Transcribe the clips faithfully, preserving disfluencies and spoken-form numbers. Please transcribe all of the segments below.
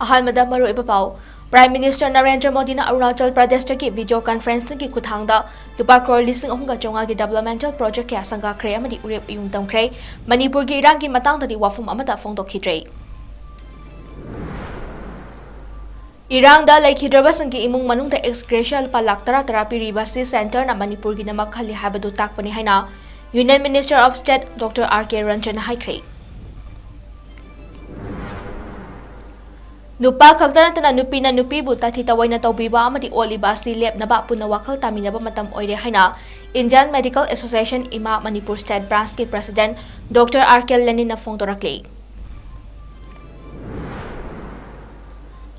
ꯑꯍꯥꯟꯕꯗ ꯃꯔꯨꯑꯣꯏꯕ ꯄꯥꯎ꯫ Prime Minister ꯅꯔꯦꯟꯗ꯭ꯔ ꯃꯣꯗꯤꯅ ꯑꯔꯨꯅꯥꯆꯜ ꯄ꯭ꯔꯗꯦꯁꯇꯒꯤ video conferencingꯒꯤ ꯈꯨꯠꯊꯥꯡꯗ ꯂꯨꯄꯥ ꯀ꯭ꯔꯣꯔ ꯂꯤꯁꯤꯡ ꯑꯍꯨꯝꯒ ꯆꯥꯝꯃꯉꯥꯒꯤ developmental project ꯀꯌꯥ ꯁꯪꯒꯥꯈ꯭ꯔꯦ ꯑꯃꯗꯤ ꯎꯔꯦꯞ ꯎꯌꯨꯡ ꯇꯝꯈ꯭ꯔꯦ꯫ ꯃꯅꯤꯄꯨꯔꯒꯤ ꯏꯔꯥꯡꯒꯤ ꯃꯇꯥꯡꯗꯗꯤ ꯋꯥꯐꯝ ꯑꯃꯠꯇ ꯐꯣꯡꯗꯣꯛꯈꯤꯗ꯭ꯔꯦ꯫ ꯏꯔꯥꯡꯗ ꯂꯩꯈꯤꯗ꯭ꯔꯕꯁꯤꯡꯒꯤ ꯏꯃꯨꯡ ꯃꯅꯨꯡꯗ ex gratia ꯂꯨꯄꯥ ꯂꯥꯈ ꯇꯔꯥ ꯇꯔꯥ ꯄꯤꯔꯤꯕ ꯑꯁꯤ centreꯅ ꯃꯅꯤꯄꯨꯔꯒꯤꯗꯃꯛ ꯈꯜꯂꯤ ꯍꯥꯏꯕꯗꯨ ꯇꯥꯛꯄꯅꯤ ꯍꯥꯏꯅ Union Minister of State Doctor R K ꯔꯟꯖꯟꯅ ꯍꯥꯏꯈ꯭ꯔꯦ꯫ ꯅꯨꯄꯥ ꯈꯛꯇ ꯅꯠꯇꯅ ꯅꯨꯄꯤꯅ ꯅꯨꯄꯤꯕꯨ ꯇꯥꯊꯤ ꯇꯑꯣꯏꯅ ꯇꯧꯕꯤꯕ ꯑꯃꯗꯤ ꯑꯣꯠꯂꯤꯕ ꯑꯁꯤ ꯂꯦꯞꯅꯕ ꯄꯨꯟꯅ ꯋꯥꯈꯜ ꯇꯥꯃꯤꯟꯅꯕ ꯃꯇꯝ ꯑꯣꯏꯔꯦ ꯍꯥꯏꯅ Indian Medical Association, ꯏꯃꯥ, Manipur State Branchꯀꯤ President Doctor R K ꯂꯦꯅꯤꯟꯅ ꯐꯣꯡꯗꯣꯔꯛꯂꯤ꯫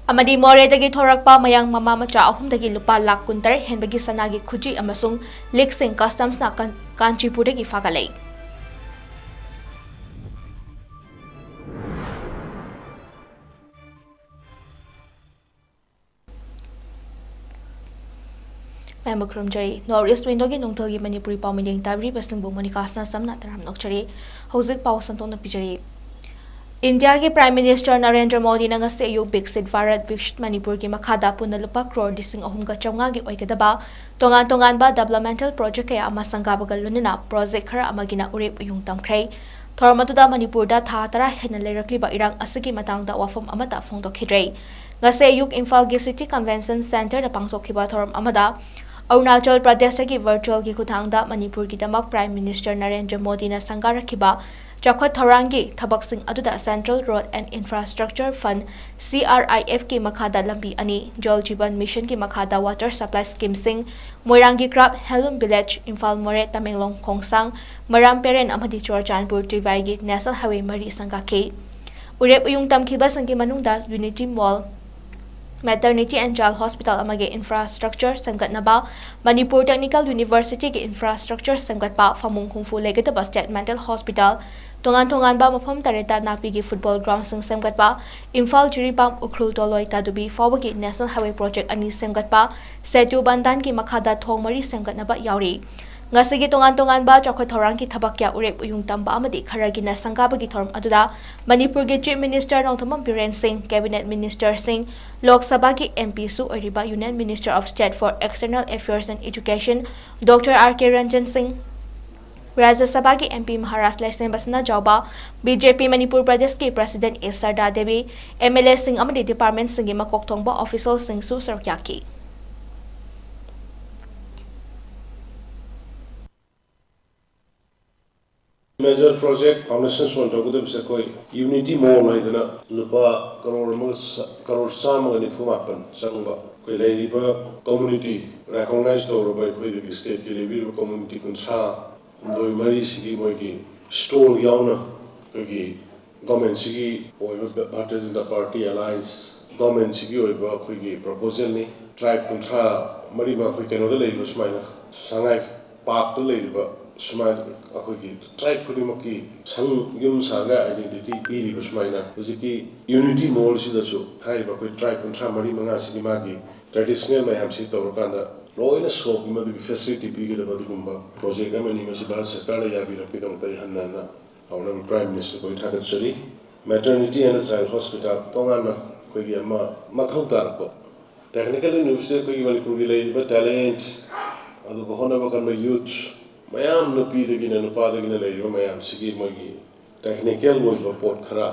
ꯑꯃꯗꯤ ꯃꯣꯔꯦꯗꯒꯤ ꯊꯣꯔꯛꯄ ꯃꯌꯥꯡ ꯃꯃꯥ ꯃꯆꯥ ꯑꯍꯨꯝꯗꯒꯤ ꯂꯨꯄꯥ ꯂꯥꯈ ꯀꯨꯟꯇꯔꯦꯠ ꯍꯦꯟꯕꯒꯤ ꯁꯅꯥꯒꯤ ꯈꯨꯖꯤ ꯑꯃꯁꯨꯡ ꯂꯤꯛꯁꯤꯡ Customsꯅ ꯀꯟ-, ꯀꯥꯟꯆꯤꯄꯨꯔꯗꯒꯤ ꯐꯥꯒꯠꯂꯦ꯫ ꯃꯌꯥꯝꯕꯨ ꯈꯨꯔꯨꯝꯖꯔꯤ꯫ North East Windowꯒꯤ ꯅꯨꯡꯊꯤꯜꯒꯤ ꯃꯅꯤꯄꯨꯔꯤ ꯄꯥꯎꯃꯤ ꯌꯦꯡ ꯇꯥꯕꯤꯔꯤꯕꯁꯤꯡꯕꯨ ꯃꯣꯅꯤꯀꯥ ꯁꯅꯥꯁꯝꯅ ꯇꯔꯥꯝꯅ ꯑꯣꯛꯆꯔꯤ꯫ ꯍꯧꯖꯤꯛ ꯄꯥꯎ ꯁꯟꯗꯣꯛꯅ ꯄꯤꯖꯔꯤ꯫ ꯏꯟꯗꯤꯌꯥꯒꯤ Prime Minister ꯅꯔꯦꯟꯗ꯭ꯔ ꯃꯣꯗꯤꯅ ꯉꯁꯤ ꯑꯌꯨꯛ ꯕꯤꯛꯁꯤꯠ ꯚꯥꯔꯠ ꯕꯤꯛꯁꯤꯠ ꯃꯅꯤꯄꯨꯔꯒꯤ ꯃꯈꯥꯗ ꯄꯨꯟꯅ ꯂꯨꯄꯥ ꯀ꯭ꯔꯣꯔ ꯂꯤꯁꯤꯡ ꯑꯍꯨꯝꯒ ꯆꯥꯝꯃꯉꯥꯒꯤ ꯑꯣꯏꯒꯗꯕ ꯇꯣꯉꯥꯟ ꯇꯣꯉꯥꯟꯕ developmental project ꯀꯌꯥ ꯑꯃ ꯁꯪꯒꯥꯕꯒ ꯂꯣꯏꯅꯅ project ꯈꯔ ꯑꯃꯒꯤꯅ ꯎꯔꯦꯞ ꯎꯌꯨꯡ ꯇꯝꯈ꯭ꯔꯦ꯫ ꯊꯧꯔꯝ ꯑꯗꯨꯗ ꯃꯅꯤꯄꯨꯔꯗ ꯊꯥ ꯇꯔꯥ ꯍꯦꯟꯅ ꯂꯩꯔꯛꯂꯤꯕ ꯏꯔꯥꯡ ꯑꯁꯤꯒꯤ ꯃꯇꯥꯡꯗ ꯋꯥꯐꯝ ꯑꯃꯠꯇ ꯐꯣꯡꯗꯣꯛꯈꯤꯗ꯭ꯔꯦ꯫ ꯉꯁꯤ ꯑꯌꯨꯛ ꯏꯝꯐꯥꯜꯒꯤ City Convention Centreꯗ ꯄꯥꯡꯊꯣꯛꯈꯤꯕ ꯊꯧꯔꯝ ꯑꯃꯗ ꯑꯔꯨꯅꯥꯆꯜ ꯄ꯭ꯔꯗꯦꯁꯇꯒꯤ virtualꯒꯤ ꯈꯨꯠꯊꯥꯡꯗ ꯃꯅꯤꯄꯨꯔꯒꯤꯗꯃꯛ Prime Minister ꯅꯔꯦꯟꯗ꯭ꯔ ꯃꯣꯗꯤꯅ ꯁꯪꯒꯥꯔꯛꯈꯤꯕ ꯆꯥꯎꯈꯠ ꯊꯧꯔꯥꯡꯒꯤ ꯊꯕꯛꯁꯤꯡ ꯑꯗꯨꯗ Central Road and Infrastructure Fund, C R I Fꯀꯤ ꯃꯈꯥꯗ ꯂꯝꯕꯤ ꯑꯅꯤ, Jal Jeevan Missionꯒꯤ ꯃꯈꯥꯗ water supply schemeꯁꯤꯡ, ꯃꯣꯏꯔꯥꯡꯒꯤ Craft Handloom Village, ꯏꯝꯐꯥꯜ ꯃꯣꯔꯦ ꯇꯃꯦꯡꯂꯣꯡ ꯈꯣꯡꯁꯥꯡ, ꯃꯔꯥꯝ ꯄꯦꯔꯦꯟ ꯑꯃꯗꯤ ꯆꯨꯔꯆꯥꯟꯄꯨꯔ ꯇꯨꯏꯋꯥꯏꯒꯤ National Highway ꯃꯔꯤ ꯁꯪꯒꯥꯈꯤ꯫ ꯎꯔꯦꯞ ꯎꯌꯨꯡ ꯇꯝꯈꯤꯕꯁꯤꯡꯒꯤ ꯃꯅꯨꯡꯗ Unity Mall, Maternity and Child Hospital ꯑꯃꯒꯤ infrastructure ꯁꯦꯝꯒꯠꯅꯕ, ꯃꯅꯤꯄꯨꯔ Technical Universityꯒꯤ infrastructure ꯁꯦꯝꯒꯠꯄ, ꯐꯃꯨꯡ ꯍꯨꯝꯐꯨ ꯂꯩꯒꯗꯕ State Mental Hospital, ꯇꯣꯉꯥꯟ ꯇꯣꯉꯥꯟꯕ ꯃꯐꯝ ꯇꯔꯦꯠꯇ ꯅꯥꯄꯤꯒꯤ football groundꯁꯤꯡ ꯁꯦꯝꯒꯠꯄ, ꯏꯝꯐꯥꯜ ꯖꯤꯔꯤꯕꯥꯝ ꯎꯈ꯭ꯔꯨꯜ ꯇꯣꯂꯣꯏ ꯇꯥꯗꯨꯕꯤ ꯐꯥꯎꯕꯒꯤ National Highway project ꯑꯅꯤ ꯁꯦꯝꯒꯠꯄ, Setu Bandhanꯒꯤ ꯃꯈꯥꯗ ꯊꯣꯡ ꯃꯔꯤ ꯁꯦꯝꯒꯠꯅꯕ ꯌꯥꯎꯔꯤ꯫ ꯉꯁꯤꯒꯤ ꯇꯣꯉꯥꯟ ꯇꯣꯉꯥꯟꯕ ꯆꯥꯎꯈꯠ ꯊꯧꯔꯥꯡꯒꯤ ꯊꯕꯛ ꯀꯌꯥ ꯎꯔꯦꯞ ꯎꯌꯨꯡ ꯇꯝꯕ ꯑꯃꯗꯤ ꯈꯔꯒꯤꯅ ꯁꯪꯒꯥꯕꯒꯤ ꯊꯧꯔꯝ ꯑꯗꯨꯗ ꯃꯅꯤꯄꯨꯔꯒꯤ Chief Minister ꯅꯣꯡꯊꯣꯝꯕꯝ ꯕꯤꯔꯦꯟ ꯁꯤꯡ, Cabinet Ministerꯁꯤꯡ, ꯂꯣꯛ ꯁꯚꯥꯒꯤ MPꯁꯨ ꯑꯣꯏꯔꯤꯕ Union Minister of State for External Affairs and Education Doctor R K Ranjan ꯁꯤꯡ, ꯔꯥꯖ꯭ꯌ ꯁꯚꯥꯒꯤ MP ꯃꯍꯥꯔꯥꯖ ꯂꯩꯁꯦꯝꯕ ꯁꯅꯥꯖꯥꯎꯕ, BJP ꯃꯅꯤꯄꯨꯔ ꯄ꯭ꯔꯗꯦꯁꯀꯤ President ꯑꯦ ꯁꯔꯗꯥ ꯗꯦꯕꯤ, MLAꯁꯤꯡ ꯑꯃꯗꯤ departmentꯁꯤꯡꯒꯤ ꯃꯀꯣꯛ ꯊꯣꯡꯕ officialꯁꯤꯡꯁꯨ ꯁꯔꯨꯛ ꯌꯥꯈꯤ꯫ Major project foundation stone ꯇꯧꯒꯗꯕꯁꯦ ꯑꯩꯈꯣꯏ Unity Mall ꯍꯥꯏꯗꯅ ꯂꯨꯄꯥ ꯀꯔꯣꯔ ꯑꯃꯒ ꯁ-, ꯀꯔꯣꯔ ꯆꯥꯝꯃꯒ ꯅꯤꯐꯨ ꯃꯥꯄꯟ ꯆꯪꯕ, ꯑꯩꯈꯣꯏ ꯂꯩꯔꯤꯕ community, recognize ꯇꯧꯔꯕ ꯑꯩꯈꯣꯏꯗꯒꯤ stateꯀꯤ ꯂꯩꯕꯤꯔꯤꯕ community ꯀꯨꯟꯊ꯭ꯔꯥ ꯍꯨꯝꯗꯣꯏ ꯃꯔꯤꯁꯤꯒꯤ ꯃꯣꯏꯒꯤ stall ꯌꯥꯎꯅ ꯑꯩꯈꯣꯏꯒꯤ governmentꯁꯤꯒꯤ ꯑꯣꯏꯕ ꯚꯥꯔꯇꯤꯌ ꯖꯅꯇꯥ ꯄꯥꯔꯇꯤ alliance governmentꯁꯤꯒꯤ ꯑꯣꯏꯕ ꯑꯩꯈꯣꯏꯒꯤ proposalꯅꯤ꯫ Tribe ꯀꯨꯟꯊ꯭ꯔꯥ ꯃꯔꯤꯃꯛ ꯑꯩꯈꯣꯏ ꯀꯩꯅꯣꯗ ꯂꯩꯔꯤꯕ ꯁꯨꯃꯥꯏꯅ ꯁꯉꯥꯏ parkꯇ ꯂꯩꯔꯤꯕ ꯁꯨꯃꯥꯏꯅ ꯑꯩꯈꯣꯏꯒꯤ tribe ꯈꯨꯗꯤꯡꯃꯛꯀꯤ ꯁꯪ ꯌꯨꯝ ꯁꯥꯒ identity ꯄꯤꯔꯤꯕ ꯁꯨꯃꯥꯏꯅ ꯍꯧꯖꯤꯛꯀꯤ Unity Mallꯁꯤꯗꯁꯨ ꯍꯥꯏꯔꯤꯕ ꯑꯩꯈꯣꯏ tribe ꯀꯨꯟꯊ꯭ꯔꯥ ꯃꯔꯤ ꯃꯉꯥꯁꯤꯒꯤ ꯃꯥꯒꯤ traditional ꯃꯌꯥꯝꯁꯤ ꯇꯧꯔꯀꯥꯟꯗ ꯂꯣꯏꯅ ꯁꯣꯛꯀꯤ ꯃꯗꯨꯒꯤ facility ꯄꯤꯒꯗꯕ ꯑꯗꯨꯒꯨꯝꯕ project ꯑꯃꯅꯤ꯫ ꯃꯁꯤ ꯚꯥꯔꯠ ꯁꯔꯀꯥꯔꯅ ꯌꯥꯕꯤꯔꯛꯄꯒꯤꯗꯃꯛꯇ ꯑꯩ ꯍꯟꯅ ꯍꯟꯅ Honourable Prime Minister ꯑꯩꯈꯣꯏ ꯊꯥꯒꯠꯆꯔꯤ꯫ Maternity and Child Hospital ꯇꯣꯉꯥꯟꯅ ꯑꯩꯈꯣꯏꯒꯤ ꯑꯃ ꯃꯊꯧ ꯇꯥꯔꯛꯄ, Technical University ꯑꯩꯈꯣꯏꯒꯤ ꯃꯅꯤꯄꯨꯔꯒꯤ ꯂꯩꯔꯤꯕ talent, ꯑꯗꯨꯒ ꯍꯣꯠꯅꯕ ꯀꯟꯕ youth ꯃꯌꯥꯝ, ꯅꯨꯄꯤꯗꯒꯤꯅ ꯅꯨꯄꯥꯗꯒꯤꯅ ꯂꯩꯔꯤꯕ ꯃꯌꯥꯝꯁꯤꯒꯤ ꯃꯣꯏꯒꯤ technical ꯑꯣꯏꯕ ꯄꯣꯠ ꯈꯔ,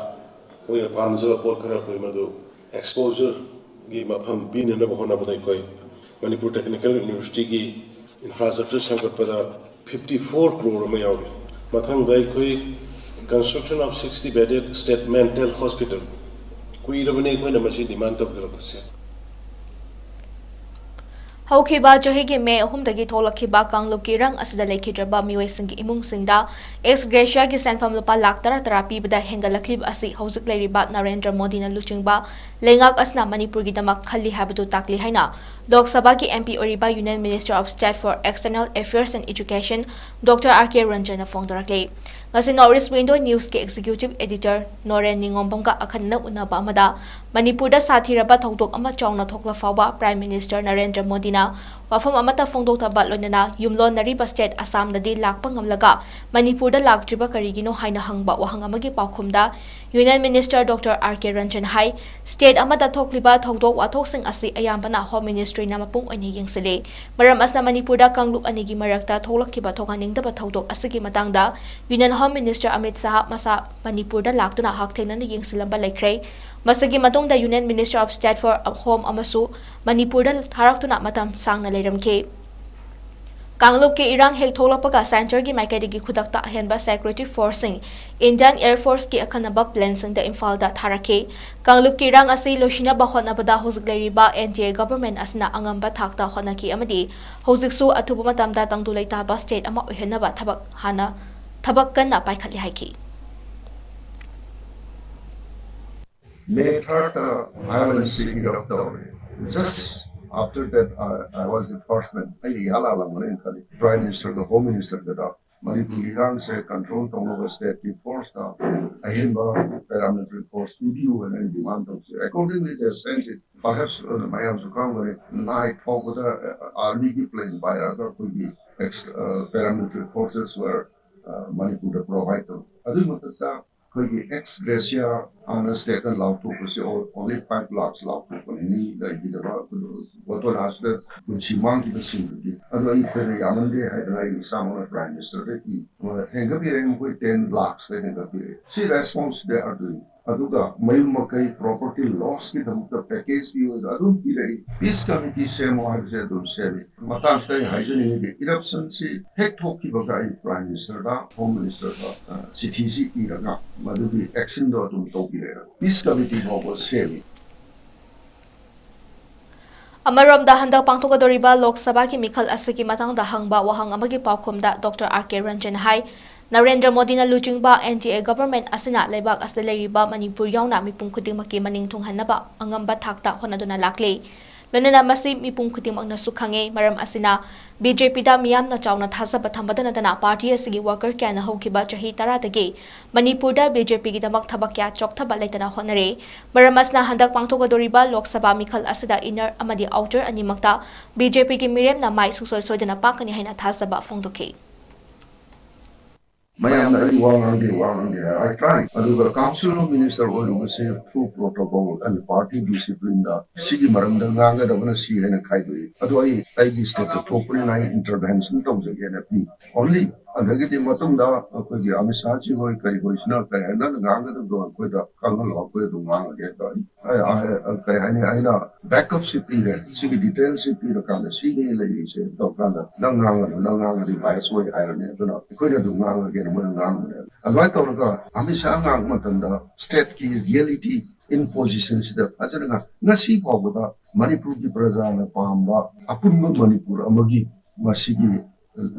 ꯃꯣꯏꯅ ꯄꯥꯝꯖꯕ ꯄꯣꯠ ꯈꯔ ꯑꯩꯈꯣꯏ ꯃꯗꯨ exposureꯒꯤ ꯃꯐꯝ ꯄꯤꯅꯅꯕ ꯍꯣꯠꯅꯕꯗ ꯑꯩꯈꯣꯏ ꯃꯅꯤꯄꯨꯔ Technical Universityꯒꯤ infrastructure ꯁꯦꯝꯒꯠꯄꯗ fifty four crore ꯑꯃ ꯌꯥꯎꯔꯤ꯫ ꯃꯊꯪꯗ ꯑꯩꯈꯣꯏ construction of sixty bedded state mental hospital, ꯀꯨꯏꯔꯕꯅꯤ ꯑꯩꯈꯣꯏꯅ ꯃꯁꯤ demand ꯇꯧꯖꯔꯛꯄꯁꯦ꯫ ꯍꯧꯈꯤꯕ ꯆꯍꯤꯒꯤ ꯃꯦ ꯑꯍꯨꯝꯗꯒꯤ ꯊꯣꯛꯂꯛꯈꯤꯕ ꯀꯥꯡꯂꯨꯞꯀꯤ ꯏꯔꯥꯡ ꯑꯁꯤꯗ ꯂꯩꯈꯤꯗ꯭ꯔꯕ ꯃꯤꯑꯣꯏꯁꯤꯡꯒꯤ ꯏꯃꯨꯡꯁꯤꯡꯗ ex gratia ꯒꯤ ꯁꯦꯟꯐꯝ ꯂꯨꯄꯥ ꯂꯥꯈ ꯇꯔꯥ ꯇꯔꯥ ꯄꯤꯕꯗ ꯍꯦꯟꯒꯠꯂꯛꯂꯤꯕ ꯑꯁꯤ ꯍꯧꯖꯤꯛ ꯂꯩꯔꯤꯕ ꯅꯔꯦꯟꯗ꯭ꯔ ꯃꯣꯗꯤꯅ ꯂꯨꯆꯤꯡꯕ ꯂꯩꯉꯥꯛ ꯑꯁꯤꯅ ꯃꯅꯤꯄꯨꯔꯒꯤꯗꯃꯛ ꯈꯜꯂꯤ ꯍꯥꯏꯕꯗꯨ ꯇꯥꯛꯂꯤ ꯍꯥꯏꯅ ꯂꯣꯛ ꯁꯚꯥꯒꯤ MP ꯑꯣꯏꯔꯤꯕ Union Minister of State for External Affairs and Education Doctor R K ꯔꯟꯖꯟꯅ ꯐꯣꯡꯗꯣꯔꯛꯂꯤ꯫ ꯉꯁꯤ North East Window Newsꯀꯤ Executive Editor Noren ꯅꯤꯉꯣꯝꯕꯝꯒ ꯑꯈꯟꯅꯅ ꯎꯅꯕ ꯑꯃꯗ ꯃꯅꯤꯄꯨꯔꯗ ꯁꯥꯊꯤꯔꯕ ꯊꯧꯗꯣꯛ ꯑꯃ ꯆꯥꯎꯅ ꯊꯣꯛꯂ ꯐꯥꯎꯕ Prime Minister ꯅꯔꯦꯟꯗ꯭ꯔ ꯃꯣꯗꯤꯅ ꯋꯥꯐꯝ ꯑꯃꯠꯇ ꯐꯣꯡꯗꯣꯛꯇꯕ ꯂꯣꯏꯅꯅ ꯌꯨꯝꯂꯣꯟꯅꯔꯤꯕ state ꯑꯁꯥꯝꯗꯗꯤ ꯂꯥꯛꯄ ꯉꯝꯂꯒ ꯃꯅꯤꯄꯨꯔꯗ ꯂꯥꯛꯇ꯭ꯔꯤꯕ ꯀꯔꯤꯒꯤꯅꯣ ꯍꯥꯏꯅ ꯍꯪꯕ ꯋꯥꯍꯪ ꯑꯃꯒꯤ ꯄꯥꯎꯈꯨꯝꯗ Union Minister Doctor R K Ranjan ꯍꯥꯏ, state ꯑꯃꯗ ꯊꯣꯛꯂꯤꯕ ꯊꯧꯗꯣꯛ ꯋꯥꯊꯣꯛꯁꯤꯡ ꯑꯁꯤ ꯑꯌꯥꯝꯕꯅ Home Ministryꯅ ꯃꯄꯨꯡ ꯑꯣꯏꯅ ꯌꯦꯡꯁꯤꯜꯂꯤ꯫ ꯃꯔꯝ ꯑꯁꯤꯅ ꯃꯅꯤꯄꯨꯔꯗ ꯀꯥꯡꯂꯨꯞ ꯑꯅꯤꯒꯤ ꯃꯔꯛꯇ ꯊꯣꯛꯂꯛꯈꯤꯕ ꯊꯣꯛꯍꯟꯅꯤꯡꯗꯕ ꯊꯧꯗꯣꯛ ꯑꯁꯤꯒꯤ ꯃꯇꯥꯡꯗ Union Home Minister Amit Shah ꯃꯁꯥ ꯃꯅꯤꯄꯨꯔꯗ ꯂꯥꯛꯇꯨꯅ ꯍꯛꯊꯦꯡꯅꯅ ꯌꯦꯡꯁꯤꯜꯂꯝꯕ ꯂꯩꯈ꯭ꯔꯦ꯫ ꯃꯁꯤꯒꯤ ꯃꯇꯨꯡꯗ Union Minister of State for Home ꯑꯃꯁꯨ ꯃꯅꯤꯄꯨꯔꯗ ꯊꯥꯔꯛꯇꯨꯅ ꯃꯇꯝ ꯁꯥꯡꯅ ꯂꯩꯔꯝꯈꯤ꯫ ꯀꯥꯡꯂꯨꯞꯀꯤ ꯏꯔꯥꯡ ꯍꯦꯛ ꯊꯣꯛꯂꯛꯄꯒ centreꯒꯤ ꯃꯥꯏꯀꯩꯗꯒꯤ ꯈꯨꯗꯛꯇ ꯑꯍꯦꯟꯕ security forceꯁꯤꯡ Indian Air Forceꯀꯤ ꯑꯈꯟꯅꯕ planeꯁꯤꯡꯗ ꯏꯝꯐꯥꯜꯗ ꯊꯥꯔꯛꯈꯤ꯫ ꯀꯥꯡꯂꯨꯞꯀꯤ ꯏꯔꯥꯡ ꯑꯁꯤ ꯂꯣꯏꯁꯤꯟꯅꯕ ꯍꯣꯠꯅꯕꯗ ꯍꯧꯖꯤꯛ ꯂꯩꯔꯤꯕ N D A government ꯑꯁꯤꯅ ꯑꯉꯝꯕ ꯊꯥꯛꯇ ꯍꯣꯠꯅꯈꯤ ꯑꯃꯗꯤ ꯍꯧꯖꯤꯛꯁꯨ ꯑꯊꯨꯕ ꯃꯇꯝꯗ ꯇꯪꯗꯨ ꯂꯩꯇꯥꯕ state ꯑꯃ ꯑꯣꯏꯍꯟꯅꯕ ꯊꯕꯛ ꯍꯥꯟꯅ ꯊꯕꯛ ꯀꯟꯅ ꯄꯥꯏꯈꯠꯂꯤ ꯍꯥꯏꯈꯤ꯫ May third, uh, violence ꯁꯤ erupt ꯇꯧꯔꯦ꯫ Just after that, uh, I was the first man. ꯑꯩꯅ ꯏꯍꯥꯟ ꯍꯥꯜꯂꯝꯒꯅꯦꯅ ꯈꯜꯂꯤ꯫ Prime Ministerꯒ Home Ministerꯒꯗ ꯃꯅꯤꯄꯨꯔꯒꯤ ꯏꯔꯥꯡꯁꯦ control ꯇꯧꯅꯕ stateꯀꯤ forceꯇ ꯑꯍꯦꯟꯕ paramilitary force ꯄꯤꯕꯤꯌꯨ ꯍꯥꯏꯅ ꯑꯩꯅ demand ꯇꯧꯖꯩ꯫ Accordingly, they sent it. Perhaps, uh, ꯃꯌꯥꯝꯁꯨ ꯈꯪꯒꯅꯤ, nine ꯐꯥꯎꯕꯗ, uh, armyꯒꯤ plane ꯄꯥꯏꯔꯒ ꯑꯩꯈꯣꯏꯒꯤ ex-, uh, paramilitary forces were, uh, ꯃꯅꯤꯄꯨꯔꯗ provide ꯇꯧꯏ꯫ ꯑꯗꯨꯒꯤ ꯃꯊꯛꯇ ꯑꯩꯈꯣꯏꯒꯤ ex gratia ꯍꯥꯟꯅ stateꯅ ꯂꯥꯎꯊꯣꯛꯄꯁꯦ all-, only five lakhs ꯂꯥꯎꯊꯣꯛꯄꯅꯤ꯫ ꯃꯤ ꯂꯩꯈꯤꯗꯕ ꯘꯣꯇꯣꯅꯥꯁꯤꯗ ꯄꯨꯟꯁꯤ ꯃꯥꯡꯈꯤꯕꯁꯤꯡꯗꯨꯒꯤ꯫ ꯑꯗꯣ ꯑꯩꯈꯣꯏꯅ ꯌꯥꯝꯃꯟꯗꯦ ꯍꯥꯏꯗꯅ ꯑꯩ ꯏꯁꯥꯃꯛꯅ Prime Ministerꯗ ꯏ꯫ ꯍꯦꯟꯒꯠꯄꯤꯔꯛꯑꯦ, ꯃꯈꯣꯏ ten lakhsꯇ ꯍꯦꯟꯒꯠꯄꯤꯔꯛꯑꯦ꯫ ꯁꯤ response they are doing꯫ ꯑꯗꯨꯒ ꯃꯌꯨꯝ ꯃꯀꯩ property lossꯀꯤꯗꯃꯛꯇ package ꯄꯤꯌꯨ ꯍꯥꯏꯗꯣ ꯑꯗꯨꯝ ꯄꯤꯔꯛꯏ꯫ Peace committee ꯁꯦꯝꯃꯣ ꯍꯥꯏꯕꯁꯦ ꯑꯗꯨꯝ ꯁꯦꯝꯃꯤ꯫ ꯃꯇꯥꯡꯁꯤꯗ ꯑꯩ ꯍꯥꯏꯖꯅꯤꯡꯉꯤꯗꯤ, eruptionꯁꯤ ꯍꯦꯛ ꯊꯣꯛꯈꯤꯕꯒ ꯑꯩ Prime Ministerꯗ, Home Ministerꯗ, ꯑ, ꯆꯤꯊꯤꯁꯤ ꯏꯔꯒ ꯃꯗꯨꯒꯤ actionꯗꯣ ꯑꯗꯨꯝ ꯇꯧꯕꯤꯔꯛꯑꯦ꯫ Peace committee ꯐꯥꯎꯕ ꯁꯦꯝꯃꯤ꯫ ꯑꯃꯔꯣꯝꯗ, ꯍꯟꯗꯛ ꯄꯥꯡꯊꯣꯛꯀꯗꯧꯔꯤꯕ ꯂꯣꯛ ꯁꯚꯥꯒꯤ ꯃꯤꯈꯜ ꯑꯁꯤꯒꯤ ꯃꯇꯥꯡꯗ ꯍꯪꯕ ꯋꯥꯍꯪ ꯑꯃꯒꯤ ꯄꯥꯎꯈꯨꯝꯗ Doctor R K Ranjan ꯍꯥꯏ, ꯅꯔꯦꯟꯗ꯭ꯔ ꯃꯣꯗꯤꯅ ꯂꯨꯆꯤꯡꯕ N D A government ꯑꯁꯤꯅ ꯂꯩꯕꯥꯛ ꯑꯁꯤꯗ ꯂꯩꯔꯤꯕ ꯃꯅꯤꯄꯨꯔ ꯌꯥꯎꯅ ꯃꯤꯄꯨꯝ ꯈꯨꯗꯤꯡꯃꯛꯀꯤ ꯃꯅꯤꯡ ꯊꯨꯡꯍꯟꯅꯕ ꯑꯉꯝꯕ ꯊꯥꯛꯇ ꯍꯣꯠꯅꯗꯨꯅ ꯂꯥꯛꯂꯤ꯫ ꯂꯣꯏꯅꯅ ꯃꯁꯤ ꯃꯤꯄꯨꯝ ꯈꯨꯗꯤꯡꯃꯛꯅꯁꯨ ꯈꯪꯉꯦ꯫ ꯃꯔꯝ ꯑꯁꯤꯅ ꯕꯤ ꯖꯦ ꯄꯤꯗ ꯃꯤꯌꯥꯝꯅ ꯆꯥꯎꯅ ꯊꯥꯖꯕ ꯊꯝꯕꯗ ꯅꯠꯇꯅ ꯄꯥꯔꯇꯤ ꯑꯁꯤꯒꯤ ꯋꯥꯀꯔ ꯀꯌꯥꯅ ꯍꯧꯈꯤꯕ ꯆꯍꯤ ꯇꯔꯥꯗꯒꯤ ꯃꯅꯤꯄꯨꯔꯗ ꯕꯤ ꯖꯦ ꯄꯤꯒꯤꯗꯃꯛ ꯊꯕꯛ ꯀꯌꯥ ꯆꯣꯛꯊꯕ ꯂꯩꯇꯅ ꯍꯣꯠꯅꯔꯦ꯫ ꯃꯔꯝ ꯑꯁꯤꯅ ꯍꯟꯗꯛ ꯄꯥꯡꯊꯣꯛꯀꯗꯧꯔꯤꯕ ꯂꯣꯛ ꯁꯚꯥ ꯃꯤꯈꯜ ꯑꯁꯤꯗ ꯏꯟꯅꯔ ꯑꯃꯗꯤ ꯑꯥꯎꯇꯔ ꯑꯅꯤꯃꯛꯇ ꯕꯤ ꯖꯦ ꯄꯤꯒꯤ ꯃꯤꯔꯦꯞꯅ ꯃꯥꯏ ꯁꯨꯡꯁꯣꯏ ꯁꯣꯏꯗꯅ ꯄꯥꯛꯀꯅꯤ ꯍꯥꯏꯅ ꯊꯥꯖꯕ ꯐꯣꯡꯗꯣꯛꯈꯤ꯫ ꯃꯌꯥꯝꯅ ꯑꯩ ꯋꯥ ꯉꯥꯡꯗꯦ, ꯋꯥ ꯉꯥꯡꯗꯦ ꯍꯥꯏ, I try꯫ ꯑꯗꯨꯒ Council of Minister ꯑꯣꯏꯔꯨꯕꯁꯦ through protocol and party discipline ꯗ ꯁꯤꯒꯤ ꯃꯔꯝꯗ ꯉꯥꯡꯒꯗꯕꯅ ꯁꯤ ꯍꯥꯏꯅ ꯈꯥꯏꯗꯣꯛꯏ꯫ ꯑꯗꯨ ꯑꯩ ꯑꯩꯒꯤ state ꯇ ꯊꯣꯛꯄꯅꯤꯅ ꯑꯩ intervention ꯇꯧꯖꯒꯦꯅ ꯄꯤ꯫ Only ꯑꯗꯒꯤꯗꯤ ꯃꯇꯨꯡꯗ ꯑꯩꯈꯣꯏꯒꯤ ꯑꯃꯤꯠ ꯁꯥꯍꯖꯤ ꯍꯣꯏ ꯀꯔꯤ ꯍꯣꯏꯁꯤꯅ ꯀꯔꯤ ꯍꯥꯏ, "ꯅꯪꯅ ꯉꯥꯡꯒꯗꯕꯗꯣ ꯑꯩꯈꯣꯏꯗ ꯈꯪꯍꯜꯂꯣ, ꯑꯩꯈꯣꯏ ꯑꯗꯨꯝ ꯉꯥꯡꯉꯒꯦ" ꯇꯧꯔꯤ꯫ ꯑꯩ, ꯑꯩ, ꯀꯔꯤ ꯍꯥꯏꯅꯤ, ꯑꯩꯅ backup ꯁꯤ ꯄꯤꯔꯦ, ꯁꯤꯒꯤ detail ꯁꯤ ꯄꯤꯔꯀꯥꯟꯗ ꯁꯤꯅꯤ ꯂꯩꯔꯤꯁꯦ ꯇꯧꯔꯀꯥꯟꯗ ꯅꯪ ꯉꯥꯡꯒꯅꯨ, ꯅꯪ ꯉꯥꯡꯉꯗꯤ bias ꯑꯣꯏ ꯍꯥꯏꯔꯅꯤ, ꯑꯗꯨꯅ ꯑꯩꯈꯣꯏꯅ ꯑꯗꯨꯝ ꯉꯥꯡꯉꯒꯦꯅ ꯃꯣꯏꯅ ꯉꯥꯡꯕꯅꯦ꯫ ꯑꯗꯨꯃꯥꯏꯅ ꯇꯧꯔꯒ ꯑꯃꯤꯠ ꯁꯥꯍ ꯉꯥꯡꯕ ꯃꯇꯝꯗ state ꯀꯤ reality in position ꯁꯤꯗ ꯐꯖꯅ ꯉꯥꯡ-, ꯉꯁꯤ ꯐꯥꯎꯕꯗ ꯃꯅꯤꯄꯨꯔꯒꯤ ꯄ꯭ꯔꯖꯥꯅ ꯄꯥꯝꯕ ꯑꯄꯨꯟꯕ ꯃꯅꯤꯄꯨꯔ ꯑꯃꯒꯤ ꯃꯁꯤꯒꯤ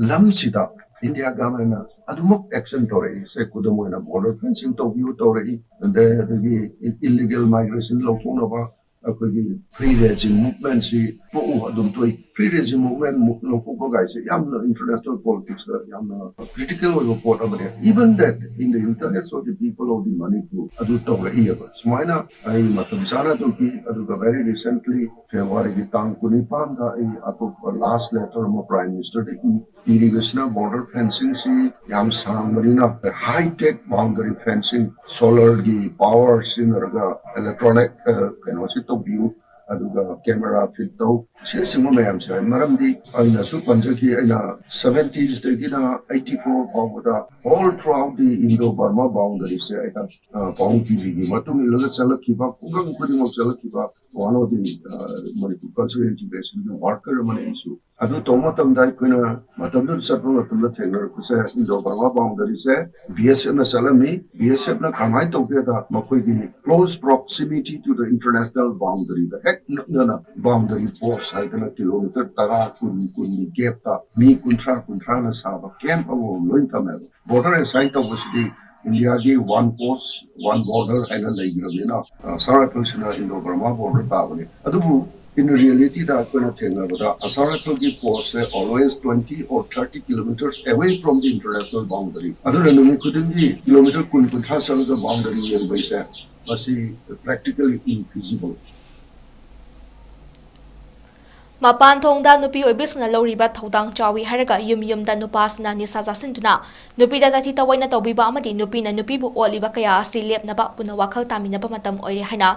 ꯂꯝꯁꯤꯗ India government ꯅ ꯑꯗꯨꯃꯛ action ꯇꯧꯔꯛꯏ꯫ ꯁꯦ, ꯈꯨꯗꯝ ꯑꯣꯏꯅ border fencing ꯇꯧꯕꯤꯌꯨ ꯇꯧꯔꯛꯏ, ꯑꯗꯩ ꯑꯗꯒꯤ illegal migration ꯂꯧꯊꯣꯛꯅꯕ ꯑꯩꯈꯣꯏꯒꯤ free regime movement ꯁꯤ ꯇꯣꯛꯎ ꯑꯗꯨꯝ ꯇꯣꯛꯏ꯫ Free regime movement ꯃꯨ-, ꯂꯧꯊꯣꯛꯄ ꯀꯥꯏꯁꯦ ꯌꯥꯝꯅ international politics ꯇ ꯌꯥꯝꯅ critical ꯑꯣꯏꯕ ꯄꯣꯠ ꯑꯃꯅꯦ꯫ Even that in the interest of the people of the Manipur ꯑꯗꯨ ꯇꯧꯔꯛꯏꯑꯕ꯫ ꯁꯨꯃꯥꯏꯅ ꯑꯩ ꯃꯇꯝ ꯆꯥꯅ ꯑꯗꯨꯝ ꯄꯤ, ꯑꯗꯨꯒ very recently February ꯒꯤ ꯇꯥꯡ ꯀꯨꯟꯅꯤꯄꯥꯟꯗ ꯑꯩ ꯑꯇꯣꯞꯄ last letter ꯑꯃ Prime Minister ꯗ ꯏ-, ꯏꯔꯤꯕꯁꯤꯅ border fencing ꯁꯤ ꯌꯥꯝ ꯁꯥꯡꯕꯅꯤꯅ high tech boundary fencing, solar ꯒꯤ power ꯁꯤꯖꯤꯟꯅꯔꯒ electronic, ꯑ, ꯀꯩꯅꯣꯁꯤ ꯇꯧꯕꯤꯌꯨ, ꯑꯗꯨꯒ camera fit ꯇꯧ, ꯑꯁꯤꯅꯆꯤꯡꯕ ꯃꯌꯥꯝꯁꯦ꯫ ꯃꯔꯝꯗꯤ ꯑꯩꯅꯁꯨ ꯄꯟꯖꯈꯤ, ꯑꯩꯅ seventies ꯗꯒꯤꯅ eighty four ꯐꯥꯎꯕꯗ all throughout the Indo-Burma boundary ꯁꯦ ꯑꯩꯅ, ꯑ, ꯄꯥꯎ ꯄꯤꯕꯤꯒꯤ ꯃꯇꯨꯡ ꯏꯜꯂꯒ ꯆꯠꯂꯛꯈꯤꯕ, ꯈꯨꯡꯒꯪ ꯈꯨꯗꯤꯡꯃꯛ ꯆꯠꯂꯛꯈꯤꯕ one of the, ꯑ, Manipur Cultural Integration ꯒꯤ worker ꯑꯃꯅꯤ ꯑꯩꯁꯨ꯫ ꯑꯗꯨ ꯇꯧꯕ ꯃꯇꯝꯗ ꯑꯩꯈꯣꯏꯅ ꯃꯇꯝꯗꯨꯗ ꯆꯠꯄ ꯃꯇꯝꯗ ꯊꯦꯡꯅꯔꯛꯄꯁꯦ Indo-Burma boundary ꯁꯦ B S F ꯅ ꯆꯠꯂꯝꯃꯤ꯫ B S F ꯅ ꯀꯃꯥꯏꯅ ꯇꯧꯒꯦꯗ, ꯃꯈꯣꯏꯒꯤ close proximity to the international boundary ꯗ ꯍꯦꯛ ꯅꯛꯅꯅ boundary post ꯍꯥꯏꯗꯅ kilometre ꯇꯔꯥ, ꯀꯨꯟ, ꯀꯨꯟꯒꯤ gap ꯇ ꯃꯤ ꯀꯨꯟꯊ꯭ꯔꯥ, ꯀꯨꯟꯊ꯭ꯔꯥꯅ ꯁꯥꯕ camp ꯑꯃꯃꯝ ꯂꯣꯏ ꯊꯝꯃꯦꯕ꯫ Border assign ꯇꯧꯕꯁꯤꯗꯤ India ꯒꯤ one post, one border ꯍꯥꯏꯅ ꯂꯩꯈ꯭ꯔꯕꯅꯤꯅ, ꯑ, ꯁꯉꯥꯏ ꯐꯦꯜꯁꯤꯅ Indo-Burma border ꯇꯥꯕꯅꯤ꯫ ꯑꯗꯨꯕꯨ In reality ꯗ ꯑꯩꯈꯣꯏꯅ ꯊꯦꯡꯅꯕꯗ Assam ꯔꯥꯏꯐꯜꯒꯤ ꯄꯣꯁꯁꯦ always twenty or thirty kilometers away from the international boundary. ꯑꯗꯨꯅ ꯅꯨꯃꯤꯠ ꯈꯨꯗꯤꯡꯒꯤ ꯀꯤꯂꯣꯃꯤꯇꯔ ꯀꯨꯟ ꯀꯨꯟꯊ꯭ꯔꯥ ꯆꯠꯂꯒ ꯕꯥꯎꯟꯗꯔꯤ ꯌꯦꯡꯕꯩꯁꯦ, ꯃꯁꯤ practically infeasible. ꯃꯄꯥꯟ ꯊꯣꯡꯗ ꯅꯨꯄꯤ ꯑꯣꯏꯕꯤꯁꯤꯡꯅ ꯂꯧꯔꯤꯕ ꯊꯧꯗꯥꯡ ꯆꯥꯎꯏ ꯍꯥꯏꯔꯒ ꯌꯨꯝ ꯌꯨꯝꯗ ꯅꯨꯄꯥꯁꯤꯡꯅ ꯅꯤꯁꯥ ꯆꯥꯁꯤꯟꯗꯨꯅ ꯅꯨꯄꯤꯗ ꯇꯥꯊꯤ ꯇꯥꯑꯣꯏꯅ ꯇꯧꯕꯤꯕ ꯑꯃꯗꯤ ꯅꯨꯄꯤꯅ ꯅꯨꯄꯤꯕꯨ ꯑꯣꯠꯂꯤꯕ ꯀꯌꯥ ꯑꯁꯤ ꯂꯦꯞꯅꯕ ꯄꯨꯟꯅ ꯋꯥꯈꯜ ꯇꯥꯃꯤꯟꯅꯕ ꯃꯇꯝ ꯑꯣꯏꯔꯦ ꯍꯥꯏꯅ